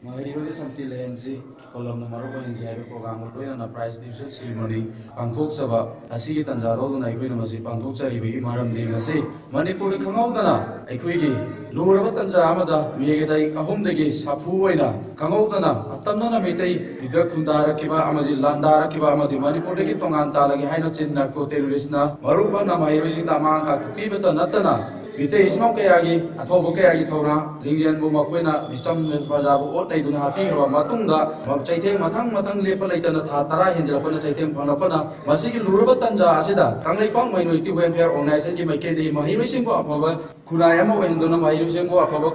ꯃꯍꯩꯔꯣꯏ ꯁꯥꯟꯇꯤ ꯂꯩꯍꯟꯁꯤ, ꯀꯣꯂꯝꯅ ꯃꯔꯨꯞ ꯑꯣꯏꯍꯟꯁꯤ ꯍꯥꯏꯕ ꯄ꯭ꯔꯣꯒ꯭ꯔꯥꯝꯒ ꯂꯣꯏꯅꯅ ꯄ꯭ꯔꯥꯏꯖ ꯗꯤꯁꯇ꯭ꯔꯤꯕ꯭ꯌꯨꯁꯟ ꯁꯦꯔꯤꯃꯣꯅꯤ ꯄꯥꯡꯊꯣꯛꯆꯕ ꯑꯁꯤꯒꯤ ꯇꯥꯟꯖꯥ ꯂꯧꯗꯨꯅ ꯑꯩꯈꯣꯏꯅ ꯃꯁꯤ ꯄꯥꯡꯊꯣꯛꯆꯔꯤꯕꯒꯤ ꯃꯔꯝꯗꯤ ꯉꯁꯤ ꯃꯅꯤꯄꯨꯔꯗ ꯈꯪꯍꯧꯗꯅ ꯑꯩꯈꯣꯏꯒꯤ ꯂꯨꯔꯕ ꯇꯥꯟꯖꯥ ꯑꯃꯗ ꯃꯤꯑꯣꯏ ꯇꯥꯔꯤꯛ ꯑꯍꯨꯝꯗꯒꯤ ꯁꯥꯐꯨ ꯑꯣꯏꯅ ꯈꯪꯍꯧꯗꯅ ꯑꯇꯝꯅꯅ ꯃꯩꯇꯩ ꯂꯤꯗꯔ ꯈꯨꯟꯗꯥꯔꯛꯈꯤꯕ ꯑꯃꯗꯤ ꯂꯥꯟꯗꯥꯔꯛꯈꯤꯕ ꯑꯃꯗꯤ ꯃꯅꯤꯄꯨꯔꯗꯒꯤ ꯇꯣꯉꯥꯟ ꯇꯥꯜꯂꯒꯦ ꯍꯥꯏꯅ ꯆꯤꯟ ꯅꯥꯔꯀꯣ ꯇꯦꯔꯣꯔꯤꯁꯇꯅ ꯃꯔꯨ ꯐꯪꯅ ꯃꯍꯩꯔꯣꯏꯁꯤꯡꯗ ꯑꯃꯥꯡ ꯑꯀꯥꯏ ꯄꯤꯕꯇ ꯅꯠꯇꯅ ꯃꯤꯇꯩ ꯏꯆꯤꯟ ꯏꯅꯥꯎ ꯀꯌꯥꯒꯤ ꯑꯊꯧꯕ ꯀꯌꯥꯒꯤ ꯊꯧꯔꯥꯡ ꯂꯤꯡꯖꯦꯜꯕꯨ ꯃꯈꯣꯏꯅ ꯃꯤꯆꯝ ꯄ꯭ꯔꯖꯥꯕꯨ ꯑꯣꯠ ꯅꯩꯗꯨꯅ ꯍꯥꯠꯄꯤꯈ꯭ꯔꯕ ꯃꯇꯨꯡꯗ ꯆꯩꯊꯦꯡ ꯃꯊꯪ ꯃꯊꯪ ꯂꯦꯞꯄ ꯂꯩꯇꯅ ꯊꯥ ꯇꯔꯥ ꯍꯦꯟꯖꯂꯛꯄꯅ ꯆꯩꯊꯦꯡ ꯐꯪꯂꯛꯄꯅ ꯃꯁꯤꯒꯤ ꯂꯨꯔꯕ ꯇꯥꯟꯖꯥ ꯑꯁꯤꯗ ꯀꯪꯂꯩꯄꯥꯛ ꯃꯥꯏꯅꯣꯔꯤꯇꯤ ꯋꯦꯜꯐꯤꯌꯔ ꯑꯣꯔꯒꯅꯥꯏꯖꯦꯁꯟꯒꯤ ꯃꯥꯏꯀꯩꯗꯒꯤ ꯃꯍꯩꯔꯣꯏꯁꯤꯡꯕꯨ ꯑꯐꯕ ꯈꯨꯟꯅꯥꯏ ꯑꯃ ꯑꯣꯏꯍꯟꯗꯨꯅ ꯃꯍꯩꯔꯣꯏꯁꯤꯡꯕꯨ ꯑꯐꯕ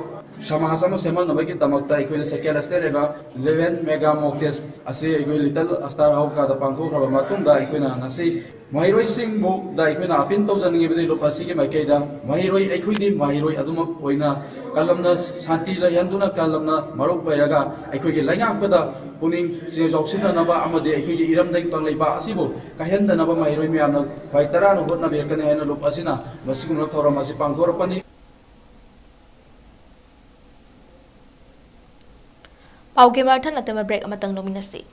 ꯁꯃꯥꯖ ꯑꯃ ꯁꯦꯝꯍꯟꯅꯕꯒꯤꯗꯃꯛꯇ ꯑꯩꯈꯣꯏꯅ ꯁꯦꯀꯦꯟ ꯁ꯭ꯇꯦꯠ ꯑꯦꯕ ꯏꯂꯦꯚꯦꯟ ꯃꯦꯒꯥ ꯃꯣꯛ ꯇꯦꯁ ꯑꯁꯤ ꯑꯩꯈꯣꯏ ꯂꯤꯇꯜ ꯁ꯭ꯇꯥꯔ ꯍꯧꯀꯥꯗ ꯄꯥꯡꯊꯣꯛꯈ꯭ꯔꯕ ꯃꯇꯨꯡꯗ ꯑꯩꯈꯣꯏꯅ ꯉꯁꯤ ꯃꯍꯩꯔꯣꯏꯁꯤꯡꯕꯨꯗ ꯑꯩꯈꯣꯏꯅ ꯑꯄꯤꯜ ꯇꯧꯖꯅꯤꯡꯉꯤꯕꯗꯤ ꯂꯨꯞ ꯑꯁꯤꯒꯤ ꯃꯥꯏꯀꯩꯗ ꯃꯍꯩꯔꯣꯏ ꯑꯩꯈꯣꯏꯗꯤ ꯃꯍꯩꯔꯣꯏ ꯑꯗꯨꯃꯛ ꯑꯣꯏꯅ ꯀꯂꯝꯅ ꯁꯥꯟꯇꯤ ꯂꯩꯍꯟꯗꯨꯅ ꯀꯂꯝꯅ ꯃꯔꯨꯞ ꯑꯣꯏꯔꯒ ꯑꯩꯈꯣꯏꯒꯤ ꯂꯩꯉꯥꯛꯄꯗ ꯄꯨꯛꯅꯤꯡ ꯆꯥꯎꯁꯤꯟꯅꯅꯕ ꯑꯃꯗꯤ ꯑꯩꯈꯣꯏꯒꯤ ꯏꯔꯝꯗꯝ ꯀꯪꯂꯩꯄꯥꯛ ꯑꯁꯤꯕꯨ ꯀꯥꯏꯍꯟꯗꯅꯕ ꯃꯍꯩꯔꯣꯏ ꯃꯌꯥꯝꯅ ꯈ꯭ꯋꯥꯏ ꯇꯔꯥꯅ ꯍꯣꯠꯅꯕꯤꯔꯛꯀꯅꯤ ꯍꯥꯏꯅ ꯂꯨꯞ ꯑꯁꯤꯅ ꯃꯁꯤꯒꯨꯝꯂꯕ ꯊꯧꯔꯝ ꯑꯁꯤ ꯄꯥꯡꯊꯣꯔꯛꯄꯅꯤ꯫ ꯄꯥꯎꯒꯤ ꯃꯔꯛ ꯊꯠꯅ ꯇꯦꯝꯕ ꯕ꯭ꯔꯦꯛ ꯑꯃꯇꯪ ꯂꯧꯃꯤꯟꯅꯁꯤ꯫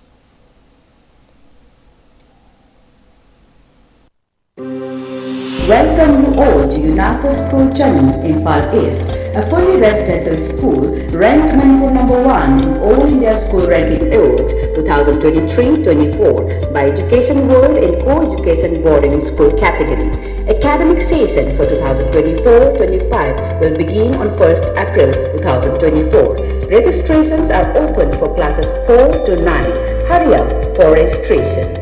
Welcome you all to UNACO School Training, Imphal East, a fully residential school ranked Manipur number one in All India School Ranking Awards two thousand twenty-three twenty-four by Education World in co-education boarding school category. Academic session for two thousand twenty-four twenty-five will begin on first April two thousand twenty-four. Registrations are open for classes four to nine. Hurry up for registration.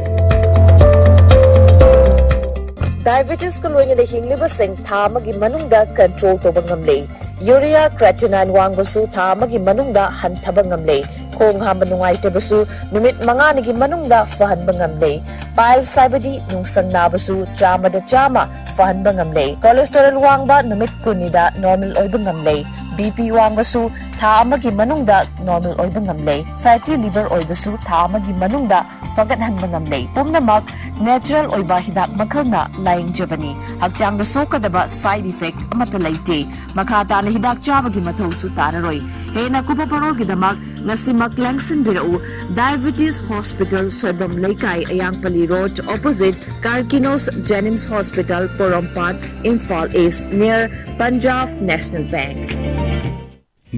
ꯗꯥꯏꯕꯦꯇꯤꯁꯀ ꯂꯣꯏꯅꯅ ꯍꯤꯡꯂꯤꯕꯁꯤꯡ ꯊꯥ ꯑꯃꯒꯤ ꯃꯅꯨꯡꯗ control ꯇꯧꯕ ꯉꯝꯂꯦ꯫ Urea, ꯀ꯭ꯔꯦꯇꯤꯅꯥꯏꯟ ꯋꯥꯡꯕꯁꯨ ꯊꯥ ꯑꯃꯒꯤ ꯃꯅꯨꯡꯗ ꯍꯟꯊꯕ ꯉꯝꯂꯦ꯫ ꯈꯣꯡ ꯍꯥꯝꯕ ꯅꯨꯡꯉꯥꯏꯇꯕꯁꯨ ꯅꯨꯃꯤꯠ ꯃꯉꯥꯅꯤꯒꯤ ꯃꯅꯨꯡꯗ ꯐꯍꯟꯕ ꯉꯝꯂꯦ꯫ ꯄꯥꯏꯜꯁ ꯍꯥꯏꯕꯗꯤ ꯅꯨꯡꯁꯪ ꯅꯥꯕꯁꯨ ꯆꯥꯝꯃꯗ ꯆꯥꯝꯃ ꯐꯍꯟꯕ ꯉꯝꯂꯦ꯫ ꯀꯣꯂꯦꯁꯇꯦꯔꯣꯜ ꯋꯥꯡꯕ ꯅꯨꯃꯤꯠ ꯀꯨꯟꯅꯤꯗ ꯅꯣꯔꯃꯦꯜ ꯑꯣꯏꯕ ꯉꯝꯂꯦ꯫ ꯕꯤ ꯄꯤ ꯋꯥꯡꯕꯁꯨ ꯊꯥ ꯑꯃꯒꯤ ꯃꯅꯨꯡꯗ ꯅꯣꯔꯃꯦꯜ ꯑꯣꯏꯕ ꯉꯝꯂꯦ꯫ ꯐꯦꯇꯤ ꯂꯤꯚꯔ ꯑꯣꯏꯕꯁꯨ ꯊꯥ ꯑꯃꯒꯤ ꯃꯅꯨꯡꯗ ꯐꯒꯠꯍꯟꯕ ꯉꯝꯂꯦ꯫ ꯄꯨꯝꯅꯃꯛ ꯅꯦꯆꯔꯦꯜ ꯑꯣꯏꯕ ꯍꯤꯗꯥꯛ ꯃꯈꯜꯅ ꯂꯥꯌꯦꯡꯖꯕꯅꯤ꯫ ꯍꯛꯆꯥꯡꯗ ꯁꯣꯛꯀꯗꯕ ꯁꯥꯏꯗ ꯏꯐꯦꯛ ꯑꯃꯠꯇ ꯂꯩꯇꯦ꯫ ꯃꯈꯥ ꯇꯥꯅ ꯍꯤꯗꯥꯛ ꯆꯥꯕꯒꯤ ꯃꯊꯧꯁꯨ ꯇꯥꯔꯔꯣꯏ꯫ ꯍꯦꯟꯅ ꯀꯨꯞꯄ ꯄꯥꯎꯔꯣꯜꯒꯤꯗꯃꯛ ꯉꯁꯤꯃꯛ ꯂꯦꯡꯁꯤꯟꯕꯤꯔꯛꯎ꯫ Diabetes hospital, Soibam Leikai, Ayangpalli road, opposite Karkinos JNIMS hospital, Porompat, Imphal east, near Punjab national bank.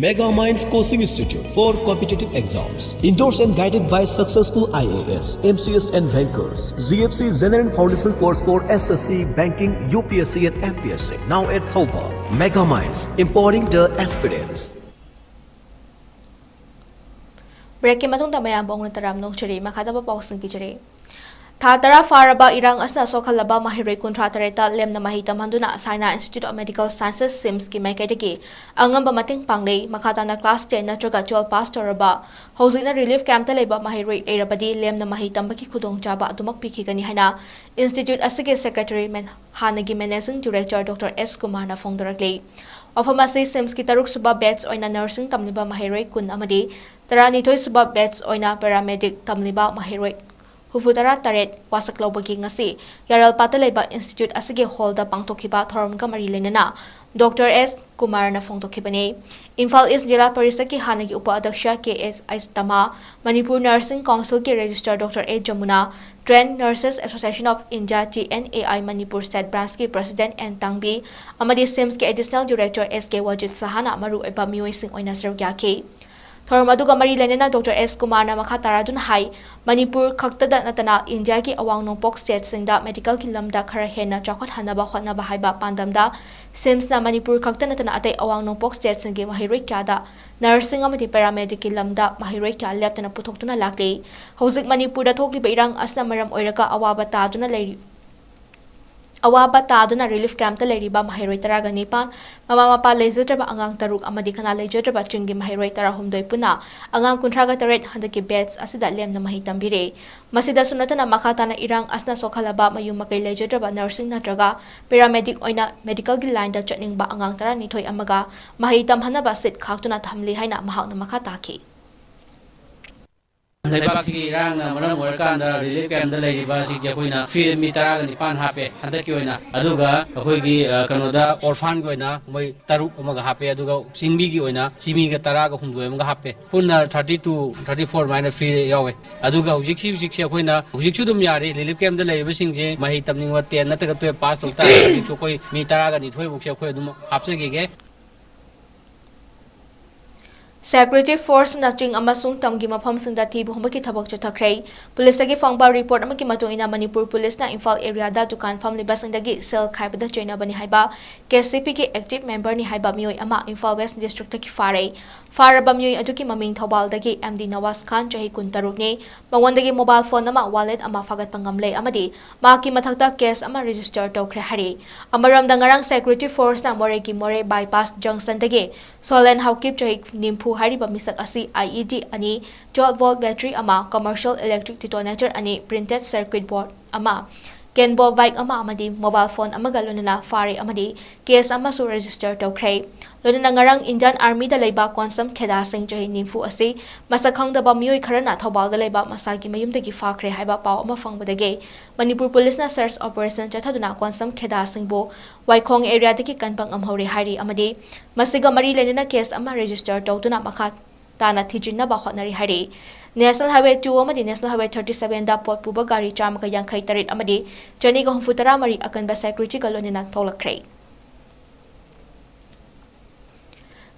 Mega Minds Coaching Institute for Competitive Exams, endorsed and guided by successful I A S, M C S and bankers, G F C General Foundation Course for S S C, Banking, U P S C and M P S C, now at Thoubal. Mega Minds, empowering the aspirants. ꯕ꯭ꯔꯦꯛꯀꯤ ꯃꯇꯨꯡꯗ ꯃꯌꯥꯝꯕꯨ ꯑꯃꯨꯛ ꯇꯔꯥꯝꯅ ꯑꯣꯛꯆꯔꯤ꯫ ꯃꯈꯥꯗ ꯄꯥꯎꯁꯤꯡ ꯄꯤꯖꯔꯤ꯫ ꯊꯥ ꯇꯔꯥ ꯐꯥꯔꯕ ꯏꯔꯥꯡ ꯑꯁꯤꯅ ꯁꯣꯛꯍꯜꯂꯕ ꯃꯍꯩꯔꯣꯏ ꯀꯨꯟꯊ꯭ꯔꯥ ꯇꯔꯦꯠꯇ ꯂꯦꯝꯅ ꯃꯍꯩ ꯇꯝꯍꯟꯗꯨꯅ ꯁꯥꯏꯅꯥ ꯏꯟꯁꯇꯤꯇ꯭ꯌꯨꯠ ꯑꯣꯐ ꯃꯦꯗꯤꯀꯦꯜ ꯁꯥꯏꯟꯁꯦꯁ, ꯁꯤꯝꯁꯀꯤ ꯃꯥꯏꯀꯩꯗꯒꯤ ꯑꯉꯝꯕ ꯃꯇꯦꯡ ꯄꯥꯡꯂꯦ꯫ ꯃꯈꯥ ꯇꯥꯅ ꯀ꯭ꯂꯥꯁ ꯇꯦꯟ ꯅꯠꯇ꯭ꯔꯒ ꯇꯨꯋꯦꯜꯐ ꯄꯥꯁ ꯇꯧꯔꯕ, ꯍꯧꯖꯤꯛꯅ ꯔꯤꯂꯤꯐ ꯀꯦꯝꯞꯇ ꯂꯩꯕ ꯃꯍꯩꯔꯣꯏ ꯂꯩꯔꯕꯗꯤ ꯂꯦꯝꯅ ꯃꯍꯩ ꯇꯝꯕꯒꯤ ꯈꯨꯗꯣꯡꯆꯥꯕ ꯑꯗꯨꯃꯛ ꯄꯤꯈꯤꯒꯅꯤ ꯍꯥꯏꯅ ꯏꯟꯁꯇꯤꯇ꯭ꯌꯨꯠ ꯑꯁꯤꯒꯤ ꯁꯦꯀ꯭ꯔꯦꯇꯔꯤ ꯃꯦꯟ-, ꯍꯥꯟꯅꯒꯤ ꯃꯦꯅꯦꯖꯤꯡ ꯗꯤꯔꯦꯛꯇꯔ ꯗꯣꯛꯇꯔ ꯑꯦꯁ ꯀꯨꯃꯥꯔꯅ ꯐꯣꯡꯗꯣꯔꯛꯂꯤ꯫ ꯋꯥꯐꯝ ꯑꯁꯤ ꯁꯤꯝꯁꯀꯤ ꯇꯔꯨꯛ ꯁꯨꯕ ꯕꯦꯠꯆ ꯑꯣꯏꯅ ꯅꯔꯁꯤꯡ ꯇꯝꯂꯤꯕ ꯃꯍꯩꯔꯣꯏ ꯀꯨꯟ ꯑꯃꯗꯤ ꯇꯔꯥꯅꯤꯊꯣꯏ ꯁꯨꯕ ꯕꯦꯠꯆ ꯑꯣꯏꯅ ꯄꯦꯔꯥꯃꯦꯗꯤꯛ ꯇꯝꯂꯤꯕ ꯃꯍꯩꯔꯣꯏ ꯍꯨꯝꯐꯨꯇꯔꯥ ꯇꯔꯦꯠ ꯋꯥꯁꯛ ꯂꯧꯕꯒꯤ ꯉꯁꯤ ꯌꯥꯔꯜꯄꯥꯠꯇ ꯂꯩꯕ ꯏꯟꯁꯇꯤꯇ꯭ꯌꯨꯠ ꯑꯁꯤꯒꯤ ꯍꯣꯜꯗ ꯄꯥꯡꯊꯣꯛꯈꯤꯕ ꯊꯧꯔꯝꯒ ꯃꯔꯤ ꯂꯩꯅꯅ ꯗꯣꯛꯇꯔ ꯑꯦꯁ ꯀꯨꯃꯥꯔꯅ ꯐꯣꯡꯗꯣꯛꯈꯤꯕꯅꯤ꯫ ꯏꯝꯐꯥꯜ ꯏꯁ ꯖꯤꯂꯥ ꯄꯔꯤꯁꯠꯀꯤ ꯍꯥꯟꯅꯒꯤ ꯎꯄ ꯑꯗ꯭ꯌꯛꯁ ꯀꯦ ꯑꯦꯁ ꯑꯁꯇꯃꯥ, ꯃꯅꯤꯄꯨꯔ ꯅꯔꯁꯤꯡ ꯀꯥꯎꯟꯁꯤꯜꯒꯤ registrar doctor A Jamuna, trained nurses association of India, T N A I, Manipur state ꯕ꯭ꯔꯥꯟꯁꯀꯤ ꯄ꯭ꯔꯁꯤꯗꯦꯟꯠ ꯑꯦꯟ ꯇꯥꯡꯕꯤ ꯑꯃꯗꯤ ꯁꯤꯝꯁꯀꯤ ꯑꯦꯗꯤꯁꯅꯦꯜ ꯗꯤꯔꯦꯛꯇꯔ ꯑꯦꯁ ꯀꯦ ꯋꯥꯖꯤꯗ ꯁꯍꯥꯅ ꯃꯔꯨꯑꯣꯏꯕ ꯃꯤꯑꯣꯏꯁꯤꯡ ꯑꯣꯏꯅ ꯁꯔꯨꯛ ꯌꯥꯈꯤ꯫ ꯊꯧꯔꯝ ꯑꯗꯨꯒ ꯃꯔꯤ ꯂꯩꯅꯅ ꯗꯣꯛꯇꯔ ꯑꯦꯁ ꯀꯨꯃꯥꯔꯅ ꯃꯈꯥ ꯇꯥꯔꯗꯨꯅ ꯍꯥꯏ, ꯃꯅꯤꯄꯨꯔ ꯈꯛꯇꯗ ꯅꯠꯇꯅ ꯏꯟꯗꯤꯌꯥꯒꯤ ꯑꯋꯥꯡ ꯅꯣꯡꯄꯣꯛ ꯁ꯭ꯇꯦꯠꯁꯤꯡꯗ ꯃꯦꯗꯤꯀꯦꯜꯒꯤ ꯂꯝꯗ ꯈꯔ ꯍꯦꯟꯅ ꯆꯥꯎꯈꯠꯍꯟꯅꯕ ꯍꯣꯠꯅꯕ ꯍꯥꯏꯕ ꯄꯥꯟꯗꯝꯗ ꯁꯤꯝꯁꯅ ꯃꯅꯤꯄꯨꯔ ꯈꯛꯇ ꯅꯠꯇꯅ ꯑꯇꯩ ꯑꯋꯥꯡ ꯅꯣꯡꯄꯣꯛ ꯁ꯭ꯇꯦꯠꯁꯤꯡꯒꯤ ꯃꯍꯩꯔꯣꯏ ꯀꯌꯥꯗ ꯅꯔꯁꯤꯡ ꯑꯃꯗꯤ ꯄꯦꯔꯥꯃꯦꯗꯤꯛꯀꯤ ꯂꯝꯗ ꯃꯍꯩꯔꯣꯏ ꯀꯌꯥ ꯂꯦꯞꯇꯅ ꯄꯨꯊꯣꯛꯇꯨꯅ ꯂꯥꯛꯂꯤ꯫ ꯍꯧꯖꯤꯛ ꯃꯅꯤꯄꯨꯔꯗ ꯊꯣꯛꯂꯤꯕ ꯏꯔꯥꯡ ꯑꯁꯤꯅ ꯃꯔꯝ ꯑꯣꯏꯔꯒ ꯑꯋꯥꯕ ꯇꯥꯗꯨꯅ ꯂꯩꯔꯤ-, ꯑꯋꯥꯕ ꯇꯥꯗꯨꯅ relief campꯇ ꯂꯩꯔꯤꯕ ꯃꯍꯩꯔꯣꯏ ꯇꯔꯥꯒ ꯅꯤꯄꯥꯟ, ꯃꯃꯥ ꯃꯄꯥ ꯂꯩꯖꯗ꯭ꯔꯕ ꯑꯉꯥꯡ ꯇꯔꯨꯛ ꯑꯃꯗꯤ ꯀꯅꯥ ꯂꯩꯖꯗ꯭ꯔꯕ ꯆꯤꯡꯒꯤ ꯃꯍꯩꯔꯣꯏ ꯇꯔꯥꯍꯨꯝꯗꯣꯏ ꯄꯨꯟꯅ ꯑꯉꯥꯡ ꯀꯨꯟꯊ꯭ꯔꯥꯒ ꯇꯔꯦꯠ ꯍꯟꯗꯛꯀꯤ batch ꯑꯁꯤꯗ ꯂꯦꯝꯅ ꯃꯍꯩ ꯇꯝꯕꯤꯔꯦ꯫ ꯃꯁꯤꯗꯁꯨ ꯅꯠꯇꯅ ꯃꯈꯥ ꯇꯥꯅ ꯏꯔꯥꯡ ꯑꯁꯤꯅ ꯁꯣꯛꯍꯜꯂꯕ ꯃꯌꯨꯝ ꯃꯀꯩ ꯂꯩꯖꯗ꯭ꯔꯕ nursing ꯅꯠꯇ꯭ꯔꯒ paramedic ꯑꯣꯏꯅ medicalꯒꯤ lineꯗ ꯆꯠꯅꯤꯡꯕ ꯑꯉꯥꯡ ꯇꯔꯥꯅꯤꯊꯣꯏ ꯑꯃꯒ ꯃꯍꯩ ꯇꯝꯍꯟꯅꯕ seat ꯈꯥꯛꯇꯨꯅ ꯊꯝꯂꯤ ꯍꯥꯏꯅ ꯃꯍꯥꯛꯅ ꯃꯈꯥ ꯇꯥꯈꯤ꯫ ꯂꯩꯕꯥꯛꯁꯤꯒꯤ ꯏꯔꯥꯡꯅ ꯃꯔꯝ ꯑꯣꯏꯔꯀꯥꯟꯗ relief campꯇ ꯂꯩꯔꯤꯕꯁꯤꯡꯁꯦ ꯑꯩꯈꯣꯏꯅ free ꯃꯤ ꯇꯔꯥꯒ ꯅꯤꯄꯥꯟ ꯍꯥꯞꯄꯦ꯫ ꯍꯟꯗꯛꯀꯤ ꯑꯣꯏꯅ ꯑꯗꯨꯒ ꯑꯩꯈꯣꯏꯒꯤ ꯑ, ꯀꯩꯅꯣꯗ orphanꯒꯤ ꯑꯣꯏꯅ ꯃꯣꯏ ꯇꯔꯨꯛ ꯑꯃꯒ ꯍꯥꯞꯄꯦ꯫ ꯑꯗꯨꯒ ꯆꯤꯡꯃꯤꯒꯤ ꯑꯣꯏꯅ ꯆꯤꯡꯃꯤꯒ ꯇꯔꯥꯒ ꯍꯨꯝꯗꯣꯏ ꯑꯃꯒ ꯍꯥꯞꯄꯦ꯫ ꯄꯨꯟꯅ thirty two, thirty four ꯑꯗꯨꯃꯥꯏꯅ free ꯌꯥꯎꯋꯦ꯫ ꯑꯗꯨꯒ ꯍꯧꯖꯤꯛꯁꯤ ꯍꯧꯖꯤꯛꯁꯦ ꯑꯩꯈꯣꯏꯅ ꯍꯧꯖꯤꯛꯁꯨ ꯑꯗꯨꯝ ꯌꯥꯔꯤ꯫ relief campꯇ ꯂꯩꯔꯤꯕꯁꯤꯡꯁꯦ ꯃꯍꯩ ꯇꯝꯅꯤꯡꯕ ten ꯅꯠꯇ꯭ꯔꯒ twelve pass ꯇꯧ ꯇꯥꯔꯒꯗꯤ ꯑꯩꯈꯣꯏ ꯃꯤ ꯇꯔꯥꯒ ꯅꯤꯊꯣꯏ ꯐꯥꯎꯁꯦ ꯑꯩꯈꯣꯏ ꯑꯗꯨꯝ ꯍꯥꯞꯆꯈꯤꯒꯦ꯫ Security forceꯅ ꯆꯤꯡ ꯑꯃꯁꯨꯡ ꯇꯝꯒꯤ ꯃꯐꯝꯁꯤꯡꯗ ꯊꯤꯕ ꯍꯨꯝꯕꯒꯤ ꯊꯕꯛ ꯆꯠꯊꯈ꯭ꯔꯦ꯫ Policeꯇꯒꯤ ꯐꯪꯕ report ꯑꯃꯒꯤ ꯃꯇꯨꯡ ꯏꯟꯅ, ꯃꯅꯤꯄꯨꯔ Policeꯅ ꯏꯝꯐꯥꯜ areaꯗ ꯗꯨꯀꯥꯟ ꯐꯝꯂꯤꯕꯁꯤꯡꯗꯒꯤ ꯁꯦꯜ ꯈꯥꯏꯕꯗ ꯆꯩꯅꯕꯅꯤ ꯍꯥꯏꯕ KCPꯒꯤ active memberꯅꯤ ꯍꯥꯏꯕ ꯃꯤꯑꯣꯏ ꯑꯃ ꯏꯝꯐꯥꯜ West Districtꯇꯒꯤ ꯐꯥꯔꯦ꯫ ꯐꯥꯔꯕ ꯃꯤꯑꯣꯏ ꯑꯗꯨꯒꯤ ꯃꯃꯤꯡ ꯊꯧꯕꯥꯜꯗꯒꯤ M D ꯅꯋꯥꯖ ꯈꯥꯟ, ꯆꯍꯤ ꯀꯨꯟꯇꯔꯨꯛꯅꯤ꯫ ꯃꯉꯣꯟꯗꯒꯤ mobile phone ꯑꯃ, wallet ꯑꯃ ꯐꯥꯒꯠꯄ ꯉꯝꯂꯦ ꯑꯃꯗꯤ ꯃꯍꯥꯛꯀꯤ ꯃꯊꯛꯇ case ꯑꯃ register ꯇꯧꯈ꯭ꯔꯦ ꯍꯥꯏꯔꯤ꯫ ꯑꯃꯔꯣꯝꯗ, ꯉꯔꯥꯡ Security Forceꯅ ꯃꯣꯔꯦꯒꯤ ꯃꯣꯔꯦ bypass junctionꯗꯒꯤ ꯁꯣꯂꯦꯟ ꯍꯥꯎꯀꯤꯞ, ꯆꯍꯤ ꯅꯤꯐꯨ ꯍꯥꯏꯔꯤꯕ ꯃꯤꯁꯛ ꯑꯁꯤ IED ꯑꯅꯤ, twelve volt battery ꯑꯃ, commercial electric detonator ꯑꯅꯤ, printed circuit board ꯑꯃ, Kenball bike ꯑꯃ ꯑꯃꯗꯤ mobile phone ꯑꯃꯒ ꯂꯣꯏꯅꯅ ꯐꯥꯔꯦ ꯑꯃꯗꯤ case ꯑꯃꯁꯨ register ꯇꯧꯈ꯭ꯔꯦ꯫ ꯂꯣꯏꯅꯅ ꯉꯔꯥꯡ Indian Armyꯗ ꯂꯩꯕ ꯀꯣꯟꯁꯝ ꯈꯦꯗꯥ ꯁꯤꯡ, ꯆꯍꯤ ꯅꯤꯐꯨ ꯑꯁꯤ ꯃꯁꯛ ꯈꯪꯗꯕ ꯃꯤꯑꯣꯏ ꯈꯔꯅ ꯊꯧꯕꯥꯜꯗ ꯂꯩꯕ ꯃꯁꯥꯒꯤ ꯃꯌꯨꯝꯗꯒꯤ ꯐꯥꯈ꯭ꯔꯦ ꯍꯥꯏꯕ ꯄꯥꯎ ꯑꯃ ꯐꯪꯕꯗꯒꯤ ꯃꯅꯤꯄꯨꯔ Policeꯅ search operation ꯆꯠꯊꯗꯨꯅ ꯀꯣꯟꯁꯝ ꯈꯦꯗꯥ ꯁꯤꯡꯕꯨ ꯋꯥꯏꯈꯣꯡ areaꯗꯒꯤ ꯀꯟꯕ ꯉꯝꯍꯧꯔꯦ ꯍꯥꯏꯔꯤ ꯑꯃꯗꯤ ꯃꯁꯤꯒ ꯃꯔꯤ ꯂꯩꯅꯅ case ꯑꯃ register ꯇꯧꯗꯨꯅ ꯃꯈꯥ ꯇꯥꯅ ꯊꯤꯖꯤꯟꯅꯕ ꯍꯣꯠꯅꯔꯤ ꯍꯥꯏꯔꯤ꯫ National Highway two ꯑꯃꯗꯤ National Highway thirty sevenꯗ ꯄꯣꯠ ꯄꯨꯕ ꯒꯥꯔꯤ ꯆꯥꯝꯃꯒ ꯌꯥꯡꯈꯩ ꯇꯔꯦꯠ ꯑꯃꯗꯤ ꯆꯅꯤꯒ ꯍꯨꯝꯐꯨ ꯇꯔꯥ ꯃꯔꯤ ꯑꯀꯟꯕ securityꯒ ꯂꯣꯏꯅꯅ ꯊꯣꯛꯂꯛꯈ꯭ꯔꯦ꯫